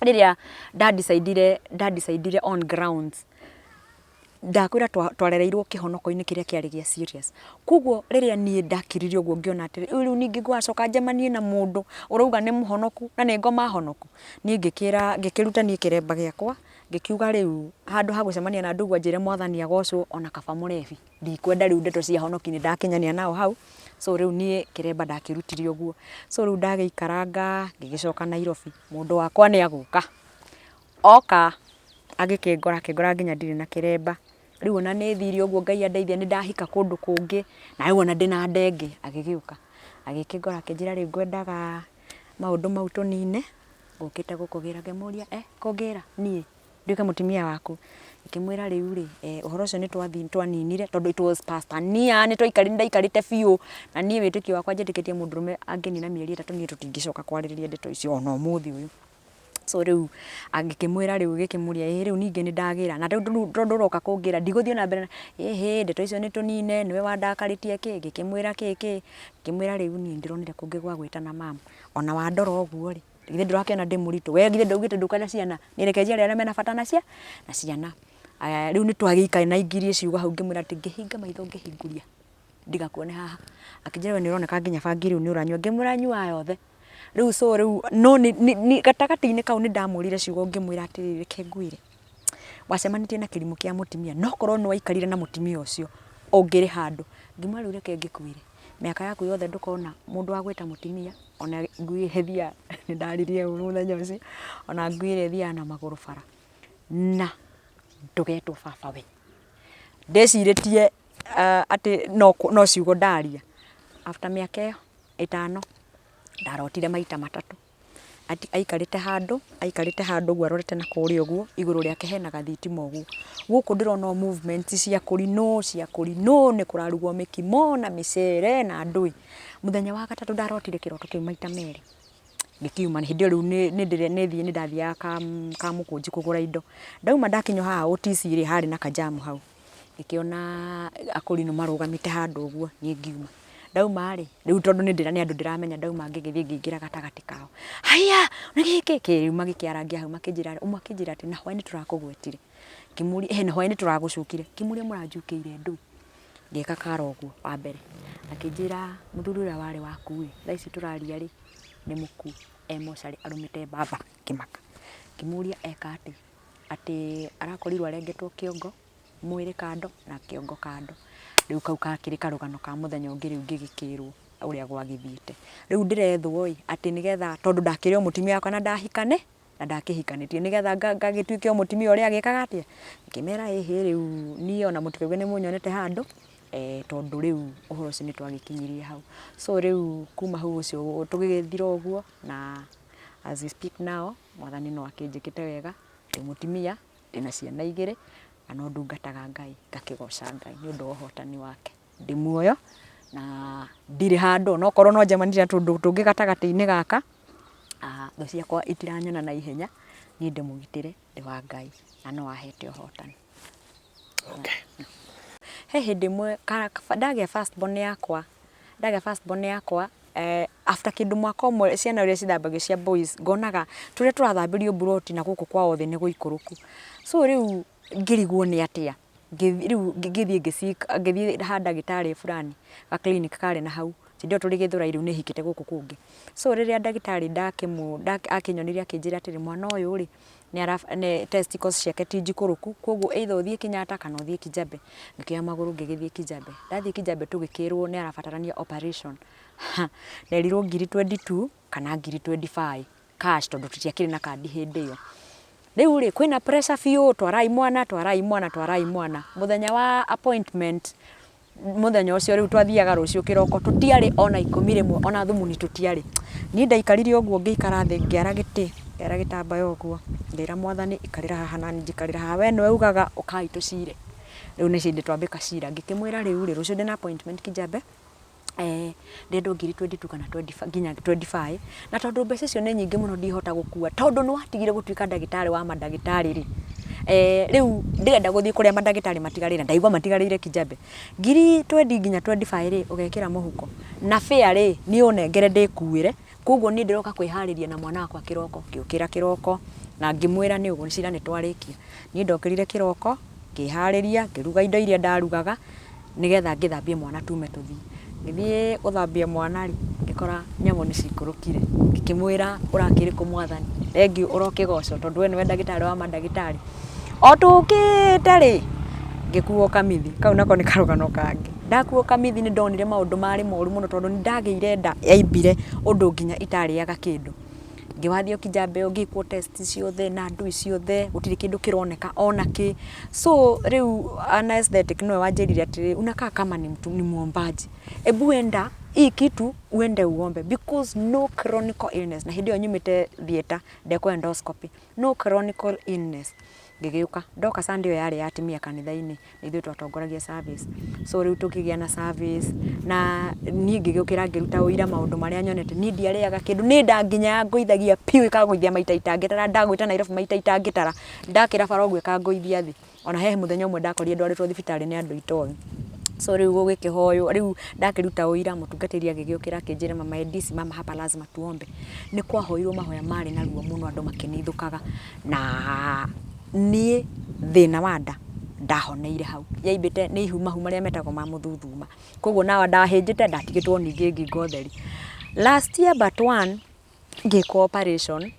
rĩrĩa nda decide ire nda decide ire on grounds, ndakwĩra twarereirwo kĩhonoko-inĩ kĩrĩa kĩarĩ gĩa serious. Koguo rĩrĩa niĩ ndakirire ũguo ngĩona atĩrĩrĩ, rĩu ningĩ ngũgacoka njemanie na mũndũ ũrauga nĩ mũhonoku na nĩ ngoma honoku? Niĩ ngĩkĩra ngĩkĩruta niĩ kĩremba gĩakwa, ngĩkiuga rĩu handũ ha gũcemania na andũ ũguo anjĩre Mwathani agocwo ona kaba mũrebi. Ndikwenda rĩu ndeto cia honoki nĩ ndakinyania nao hau, so rĩu niĩ kĩremba ndakĩrutire ũguo. So rĩu ndagĩikaranga ngĩgĩcoka Nairobi, mũndũ wakwa nĩ agũka. Oka agĩkĩngora akĩngora nginya ndirĩ na kĩremba. Rĩu ona nĩ thire ũguo Ngai andeithia nĩ ndahika kũndũ kũngĩ, na rĩu ona ndĩna nda ĩngĩ, agĩgĩũka. Agĩkĩngora akĩnjĩra rĩu ngwendaga maũndũ mau tũnine, ngũkĩte gũkũgĩra. Ngĩmũria eh kũngĩra niĩ nduĩke mũtumia waku? Ngĩmwĩra rĩu rĩ, ũhoro ũcio nĩ twaninire tondũ it was past a year nĩ ndaikarĩte biũ, na niĩ wĩtĩkio wakwa njĩtĩkĩtie mũndũrũme angĩnina mĩeri ĩtatũ niĩ tũtingĩcoka kwarĩrĩria ndeto icio ona ũmũthĩ ũyũ. So rĩu ngĩkĩmwĩra rĩu ngĩkĩmũria ĩĩ rĩu ningĩ nĩ ndagĩra na rĩu tondũ ũroka kũngĩra ndigũthiĩ na mbere ĩhĩ ndeto icio nĩ tũnine nĩwe wandakarĩtie kĩ, ngĩkĩmwĩra kĩ kĩ, ngĩmwĩra rĩu niĩ nĩ ndĩronire kũngĩ gwa gwĩtana mum, ona wandora ũguo rĩ, githĩ ndũrakĩona ndĩ mũritũ, we githĩ ndaugĩte ndũkwenda ciana, niĩ reke njiare arĩa mena bata na ciana. Aya rĩu nĩ twagĩikarire ciugo hau ngĩmwĩra atĩ ngĩhinga maitho ngĩhingũria ndigakuone haha, akĩnjĩra we nĩ ũroneka nginya bangi rĩu nĩ ũranyua, ngĩmwĩra nyuaga yothe. Rĩu so rĩu no nĩ gatagatĩ-inĩ kau nĩ ndamwĩrire ciugo ngĩmwĩra atĩrĩrĩ reke ngwĩre, wacemanĩtie na kĩrimũ kĩa mũtumia no korwo nĩ waikarire na mũtumia ũcio ũngĩrĩ handũ. Ngĩmwĩra rĩu reke ngĩkwĩre, mĩaka yaku yothe ndũkona mũndũ wa gwĩta mũtumia, ona ngui ĩrĩa ĩthiaga, nĩ ndaririe ũru mũthenya ũcio, ona ngui ĩrĩa ĩthiaga na magũrũ bara, na ndũgetwo baba we. Ndecirĩtie atĩ no ciugo ndaria, after mĩaka ĩyo ĩtano, ndarotire maita matatũ, aikarĩte handũ, aikarĩte handũ ũguo arorete na kũrĩa ũguo, igũrũ rĩake hena gathitima ũguo. Gũkũ ndĩrona o movement cia kũrinũ, cia kũrinũ, nĩ kũrarugwo mĩkimo na mĩcere na ndũĩ. Mũthenya wa gatatũ ndarotire kĩroto kĩu maita merĩ, gĩkiuma hĩndĩ ĩyo rĩu nĩ nĩ ndathiaga Kamũkũnji kũgũra indo. Ndauma ndakinya haha OTC rĩ, harĩ na kajamu hau. Ngĩkĩona akũrinũ marũgamĩte handũ ũguo, niĩ ngiuma. Ndauma rĩ, rĩu tondũ nĩ nĩ andũ ndĩramenya ndauma ngĩgĩthiĩ ngĩingĩra gatagatĩ kao. Haiya nĩ gĩkĩ kĩ, rĩu magĩkĩarangia hau makĩnjĩra, ũmwe akĩnjĩra atĩ na hwaĩ-inĩ tũrakũgwetire. Ngĩmũria ĩĩ na hwaĩ-inĩ tũragũcukire. Ngĩmũria mũranjukĩire ndũĩ? Ngĩka kara ũguo wa mbere. Akĩnjĩra mũthuri ũrĩa warĩ waku ĩ, thaa ici tũraria rĩ, nĩ mũkuũ e mocarĩ arũmĩte mbamba. Ngĩmaka. Ngĩmũria eka atĩa? Atĩ arakorirwo arengetwo kĩongo, mwĩrĩ kando na kĩongo kando. Rĩu kau gakĩrĩ karũgano ka mũthenya ũngĩ rĩu ngĩgĩkĩrwo ũrĩa gwagĩthiĩte. Rĩu ndĩrethwo ĩ, atĩ nĩgetha tondũ ndakĩrĩ o mũtumia wakwa na ndahikane, na ndakĩhikanĩtie nĩgetha ngagĩtuĩke o mũtumia ũrĩa agĩkaga atĩa, ngĩmera ĩhĩ rĩu niĩ ona mũtikauge nĩ mũnyonete handũ, tondũ rĩu ũhoro ũcio nĩ twagĩkinyirie hau. So rĩu kuma hau ũcio tũgĩgĩthira ũguo na as we speak now, Mwathani no akĩnjĩkĩte wega, ndĩ mũtumia, ndĩna ciana igĩrĩ. Na no ndungataga Ngai, ngakĩgoca Ngai nĩ ũndũ wa ũhotani wake. Ndĩ muoyo na ndirĩ handũ, ona okorwo no njemanirie na tũũndũ tũngĩ gatagatĩ-inĩ gaka, thũ ciakwa itiranyona na ihenya, niĩ ndĩ mũgitĩre, ndĩ wa Ngai na no ahete ũhotani. Okay. He hĩndĩ ĩmwe ndagĩa first born yakwa, ndagĩa first born yakwa after kĩndũ mwaka ũmwe ciana ũrĩa cithambagio cia boys, ngonaga tũrĩa tũrathambĩrio mburoti na gũkũ kwao thĩ nĩ gũikũrũku. So rĩu ngĩrigwo nĩ atĩa, rĩu ngĩthiĩ ngĩ seek, ngĩthiĩ ha ndagĩtarĩ fulani, ga clinic karĩ na hau, hĩndĩ ĩyo tũrĩ Gĩthũrai rĩu nĩ hikĩte gũkũ kũngĩ. So rĩrĩa ndagĩtarĩ akĩnyonirie akĩnjĩra atĩrĩ, mwana ũyũ rĩ, testicles ciake ti njikũrũku, koguo either ũthiĩ Kenyatta kana ũthiĩ Kijabe. Ngĩkĩoya magũrũ ngĩgĩthiĩ Kijabe. Ndathiĩ Kijabe tũgĩkĩrwo nĩ arabatarania operation. Nderirwo ngiri 22 kana ngiri 25 cash tondũ tũtiakĩrĩ na kandi hĩndĩ ĩyo. Rĩu rĩ, kwĩna pressure biũ, twarai mwana, twarai mwana, twarai mwana. Mũthenya wa appointment, mũthenya ũcio rĩu twathiaga rũciũ kĩroko, tũtiarĩ ona ikũmi rĩmwe, ona thumuni tũtiarĩ. Niĩ ndaikarire ũguo ngĩikara thĩ ngĩara gĩtĩ, ngĩara gĩtambaya ũguo, ngĩra Mwathani ikarĩra haha naniĩ njikarĩre haha, we nĩwe ugaga ũkai tũcire. Rĩu nĩ hĩndĩ twambĩka cira, ngĩkĩmwĩra rĩu rĩ, rũciũ ndĩna appointment Kijabe, ndĩrendwo ngiri 22 kana nginya 25, na tondũ mbeca icio nĩ nyingĩ mũno ndihota gũkua, tondũ nĩ watigire gũtuĩka ndagĩtarĩ wa mandagĩtarĩ rĩ, rĩu ndĩrenda gũthiĩ kũrĩa mandagĩtarĩ matigarĩire, ndaigua matigarĩire Kijabe. Ngiri twendi nginya 25 rĩ, ũgekĩra mũhuko, na fare rĩ, niĩ ũnengere ndĩkuĩre, koguo niĩ ndĩroka kwĩharĩria na mwana wakwa kĩroko. Ngĩũkĩra kĩroko na ngĩmwĩra nĩ ũguo cira nĩ twarĩkia. Niĩ ndokĩrire kĩroko, ngĩharĩria, ngĩruga indo iria ndarugaga, nĩgetha ngĩthambie mwana tume tũthiĩ. Ngĩthiĩ gũthambia mwana rĩ, ngĩkora nyamũ nĩ cikũrũkire. Ngĩkĩmwĩra ũrakĩrĩ kũ Mwathani? Thengiũ ũrokĩgocwo tondũ we nĩwe ndagĩtarĩ wa mandagĩtarĩ. O tũkĩte rĩ, ngĩkuo kamithi, kau nako nĩ karũgano kangĩ. Ndakuo kamithi nĩ ndonire maũndũ marĩ moru mũno tondũ nĩ ndagĩire nda yaimbire ũndũ nginya itarĩaga kĩndũ. Ngĩwathiĩ Kijabe ngĩkwo test ciothe na ndui ciothe, gũtirĩ kĩndũ kĩroneka ona kĩ. So rĩu anaesthetic nĩwe wanjĩrire atĩrĩrĩ, unakaa kama ni mtu ni muombaji. Ebu enda hii kitu uende uombe because no chronic illness. Na hĩndĩ ĩyo nyumĩte theatre ndekwo endoscopy. No chronic illness. Ngĩgĩũka, ndoka Sunday ĩyo yarĩ ya atumia kanitha-inĩ, nĩ ithuĩ twatongoragia service. So rĩu tũkĩgĩa na service, na niĩ ngĩgĩũkĩra ngĩruta ũira maũndũ marĩa nyonete. Niĩ ndiarĩaga kĩndũ, nĩ nda nginya yangũithagia biũ ĩkangũithia maita itangĩtara, ndagwĩte Nairobi maita itangĩtara, ndakĩra bara ũguo ĩkangũithia thĩ. Ona he mũthenya ũmwe ndakorire ndwarĩtwo thibitarĩ nĩ andũ itoĩ. So rĩu gũgĩkĩhoywo, rĩu ndakĩruta ũira mũtungatĩri agĩgĩũkĩra akĩnjĩra mama Edith simama hapa lazima tuombe. Nĩ kwahoirwo mahoya marĩ na ruo mũno andũ makĩnithũkaga na niĩ thĩna wa nda ndahoneire hau. Yaimbĩte nĩ ihu mahu marĩa metagwo ma mũthuthuma. Koguo nawa ndahĩnjĩte ndatigĩtwo ningĩ ngingo theri. Last year but one ngĩkwo operation,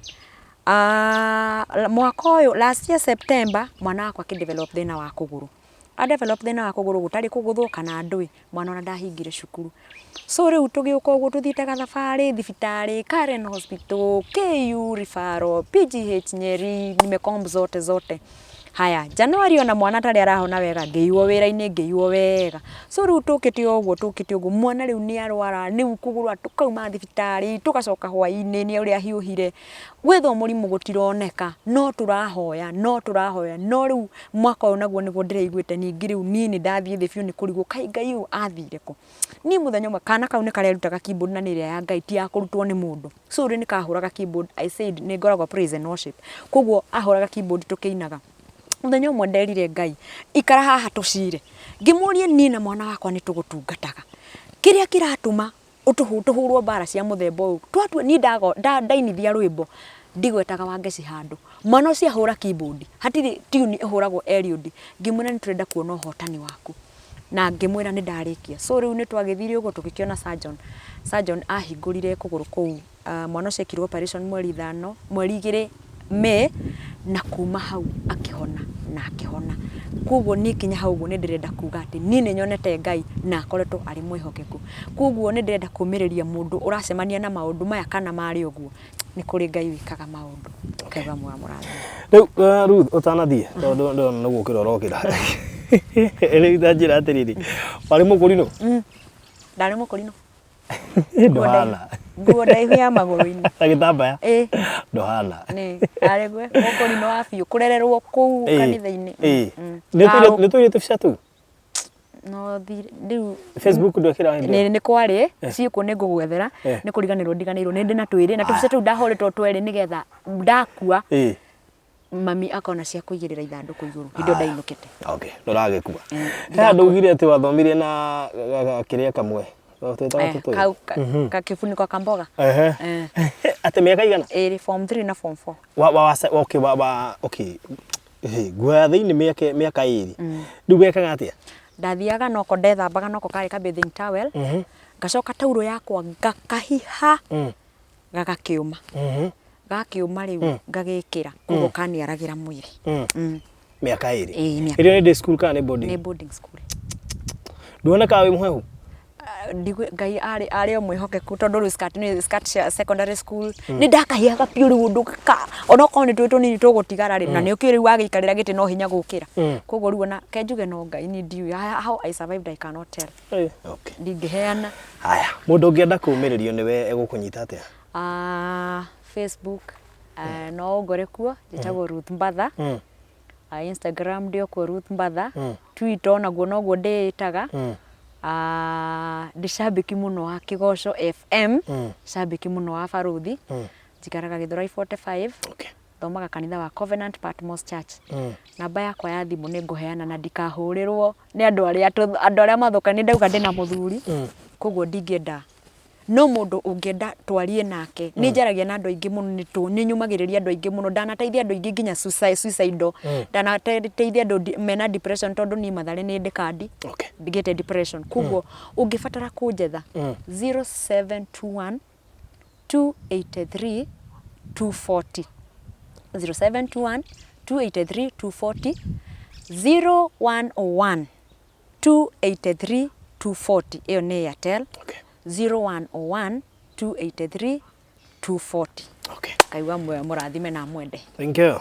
mwaka ũyũ last year September mwana wakwa akĩ develop thĩna wa kũgũrũ. A develop thĩna wa kũgũrũ gũtarĩ kũgũthwo kana ndũĩ, mwana ona ndahingire cukuru. So rĩu tũgĩũka ũguo tũthiĩte gathabarĩ thibitarĩ, Karen Hospital, KU Referral, PGH Nyeri, nimecomb zote zote. Haya, January ona mwana atarĩ arahona wega, ngĩiywo wĩra-inĩ, ngĩiywo wega. So rĩu tũkĩte o ũguo tũkĩte ũguo, mwana rĩu nĩ arwara, rĩu kũgũrũ tũkauma thibitarĩ, tũgacoka hwaĩ-inĩ nĩ ũrĩa ahiũhire. Gwethwo mũrimũ gũtironeka, no tũrahoya, no tũrahoya, no rĩu mwaka ũyũ naguo nĩguo ndĩraiguĩte ningĩ rĩu niĩ nĩ ndathiĩ thĩ biũ nĩ kũrigwo kaĩ Ngai ũyũ athire kũ. Niĩ mũthenya ũmwe, kana kau nĩ karerutaga keyboard na nĩ ĩrĩa ya Ngai ti ya kũrutwo nĩ mũndũ. So rĩu nĩ kahũraga keyboard, I said nĩ ngoragwo praise and worship. Koguo ahũraga keyboard tũkĩinaga. Mũthenya ũmwe nderire Ngai, ikara haha tũcire. Ngĩmũria niĩ na mwana wakwa nĩ tũgũtungataga. Kĩrĩa kĩratũma tũhũrwo mbara cia mũthemba ũyũ, twatua niĩ ndainithia rwĩmbo ndigwetaga Wangeci handũ. Mwana ũcio ahũra keyboard, hatirĩ tune ĩhũragwo Eliud. Ngĩmwĩra nĩ tũrenda kuona ũhotani waku. Na ngĩmwĩra nĩ ndarĩkia. So rĩu nĩ twagĩthire ũguo tũgĩkĩona surgeon. Surgeon ahingũrire kũgũrũ kũu, mwana ũcio ekirwo operation mweri ithano, mweri igĩrĩ May, na kuma hau akĩhona na akĩhona. Koguo niĩ nginya hau ũguo nĩ ndĩrenda kuga atĩ niĩ nĩ nyonete Ngai na akoretwo arĩ mwĩhokeku. Koguo nĩ ndĩrenda kũmĩrĩria mũndũ ũracemania na maũndũ maya kana marĩ ũguo, nĩ kũrĩ Ngai wĩkaga maũndũ. Ngai amũrathime. Rĩu Ruth ũtanathiĩ tondũ ndĩrona nĩ gũkĩra ũrokĩra. Rĩu ta njĩra atĩrĩrĩ, warĩ mũkũrinũ? Ndarĩ mũkũrinũ. Ndũhana. Nguo ndaihu ya magũrũ-inĩ. Na gĩtambaya? Ĩ. Ndũhana. Nĩ, arĩ gwe, mũkũrinũ wa biũ, kũrererwo kũu kanitha-inĩ. Ĩ. Nĩ tũire tũbica tũu? No thire, rĩu. Facebook ndwekĩra hĩndĩ ĩyo? Nĩ kwarĩ, ciĩkuo nĩ ngũgwethera, nĩ kũriganĩrwo ndiganĩirwo, nĩ ndĩ na twĩrĩ, na tũbica tũu ndahũrĩtwo twerĩ nĩgetha ndakua. Mami akona cia kũigĩrĩra ithandũkũ igũrũ hĩndĩ ĩyo ndainũkĩte. Okay, ndũragĩkua. He handũ ugire atĩ wathomire na kĩrĩa kamwe. Twĩtaga tũtũĩ. Kau gakĩbunĩko ka mboga. Ehe. Atĩ mĩaka igana? Ĩrĩ, form 3 na form 4. Wa wa wa okay wa wa okay. Nguo ya thĩinĩ mĩaka mĩaka ĩrĩ. Rĩu wekaga atĩa? Ndathiaga noko ndethambaga noko karĩ ka bathing towel. Ngacoka taurũ yakwa ngakahiha. Gagakĩũma. Gakĩũma rĩu ngagĩkĩra koguo kaniaragĩra mwĩrĩ. Mĩaka ĩrĩ? Ĩĩ, mĩaka Ĩrĩa nĩ day school kana nĩ boarding? Nĩ boarding school. Nduonekaga wĩ mũhehu? Ah, Ngai arĩ arĩ o mwĩhokeku tondũ rĩu skirt nĩ skirt cia secondary school nĩ ndakahiaga biũ rĩu ũndũ ka onokorwo nĩ twĩ tũnini tũgũtigara rĩ na nĩ ũkĩũĩ rĩu wagĩikarĩra gĩtĩ no hinya gũkĩra koguo rĩu ona ke njuge no Ngai niĩ ndiũĩ how I survived I cannot tell. Okay. Ndingĩheana. Haya, mũndũ ũngĩenda kũũmĩrĩrio nĩwe egũkũnyita atĩa? Ah, Facebook no ũngore kuo njĩtagwo Ruth Mbatha. Ah, Instagram ndĩ o kuo Ruth Mbatha. Twitter onaguo noguo ndĩĩtaga. Ah, ndĩ cambĩki mũno wa Kĩgoco FM, cambĩki mũno wa Barũthi. Njikaraga Gĩthũrai 45. Okay. Thomaga kanitha wa Covenant Patmos Church. Namba yakwa ya thimũ nĩ ngũheana na ndikahũrĩrwo nĩ andũ arĩa andũ arĩa mathũka nĩ ndauga ndĩna mũthuri koguo ndingĩenda no mũndũ ũngĩenda twarie nake nĩ njaragia na andũ aingĩ mũno nĩ nĩ nyũmagĩrĩria andũ aingĩ mũno ndanateithia andũ aingĩ nginya suicidal ndanateithia andũ mena depression tondũ niĩ Mathare nĩ ndĩ kandi ndigĩte depression koguo ũngĩbatara kũnjetha 0721 283 240 0721 283 240 0101 283 240 ĩyo nĩ Airtel. 0101 283 240. Okay. Ngai wa muoyo amũrathime na amwende. Thank you.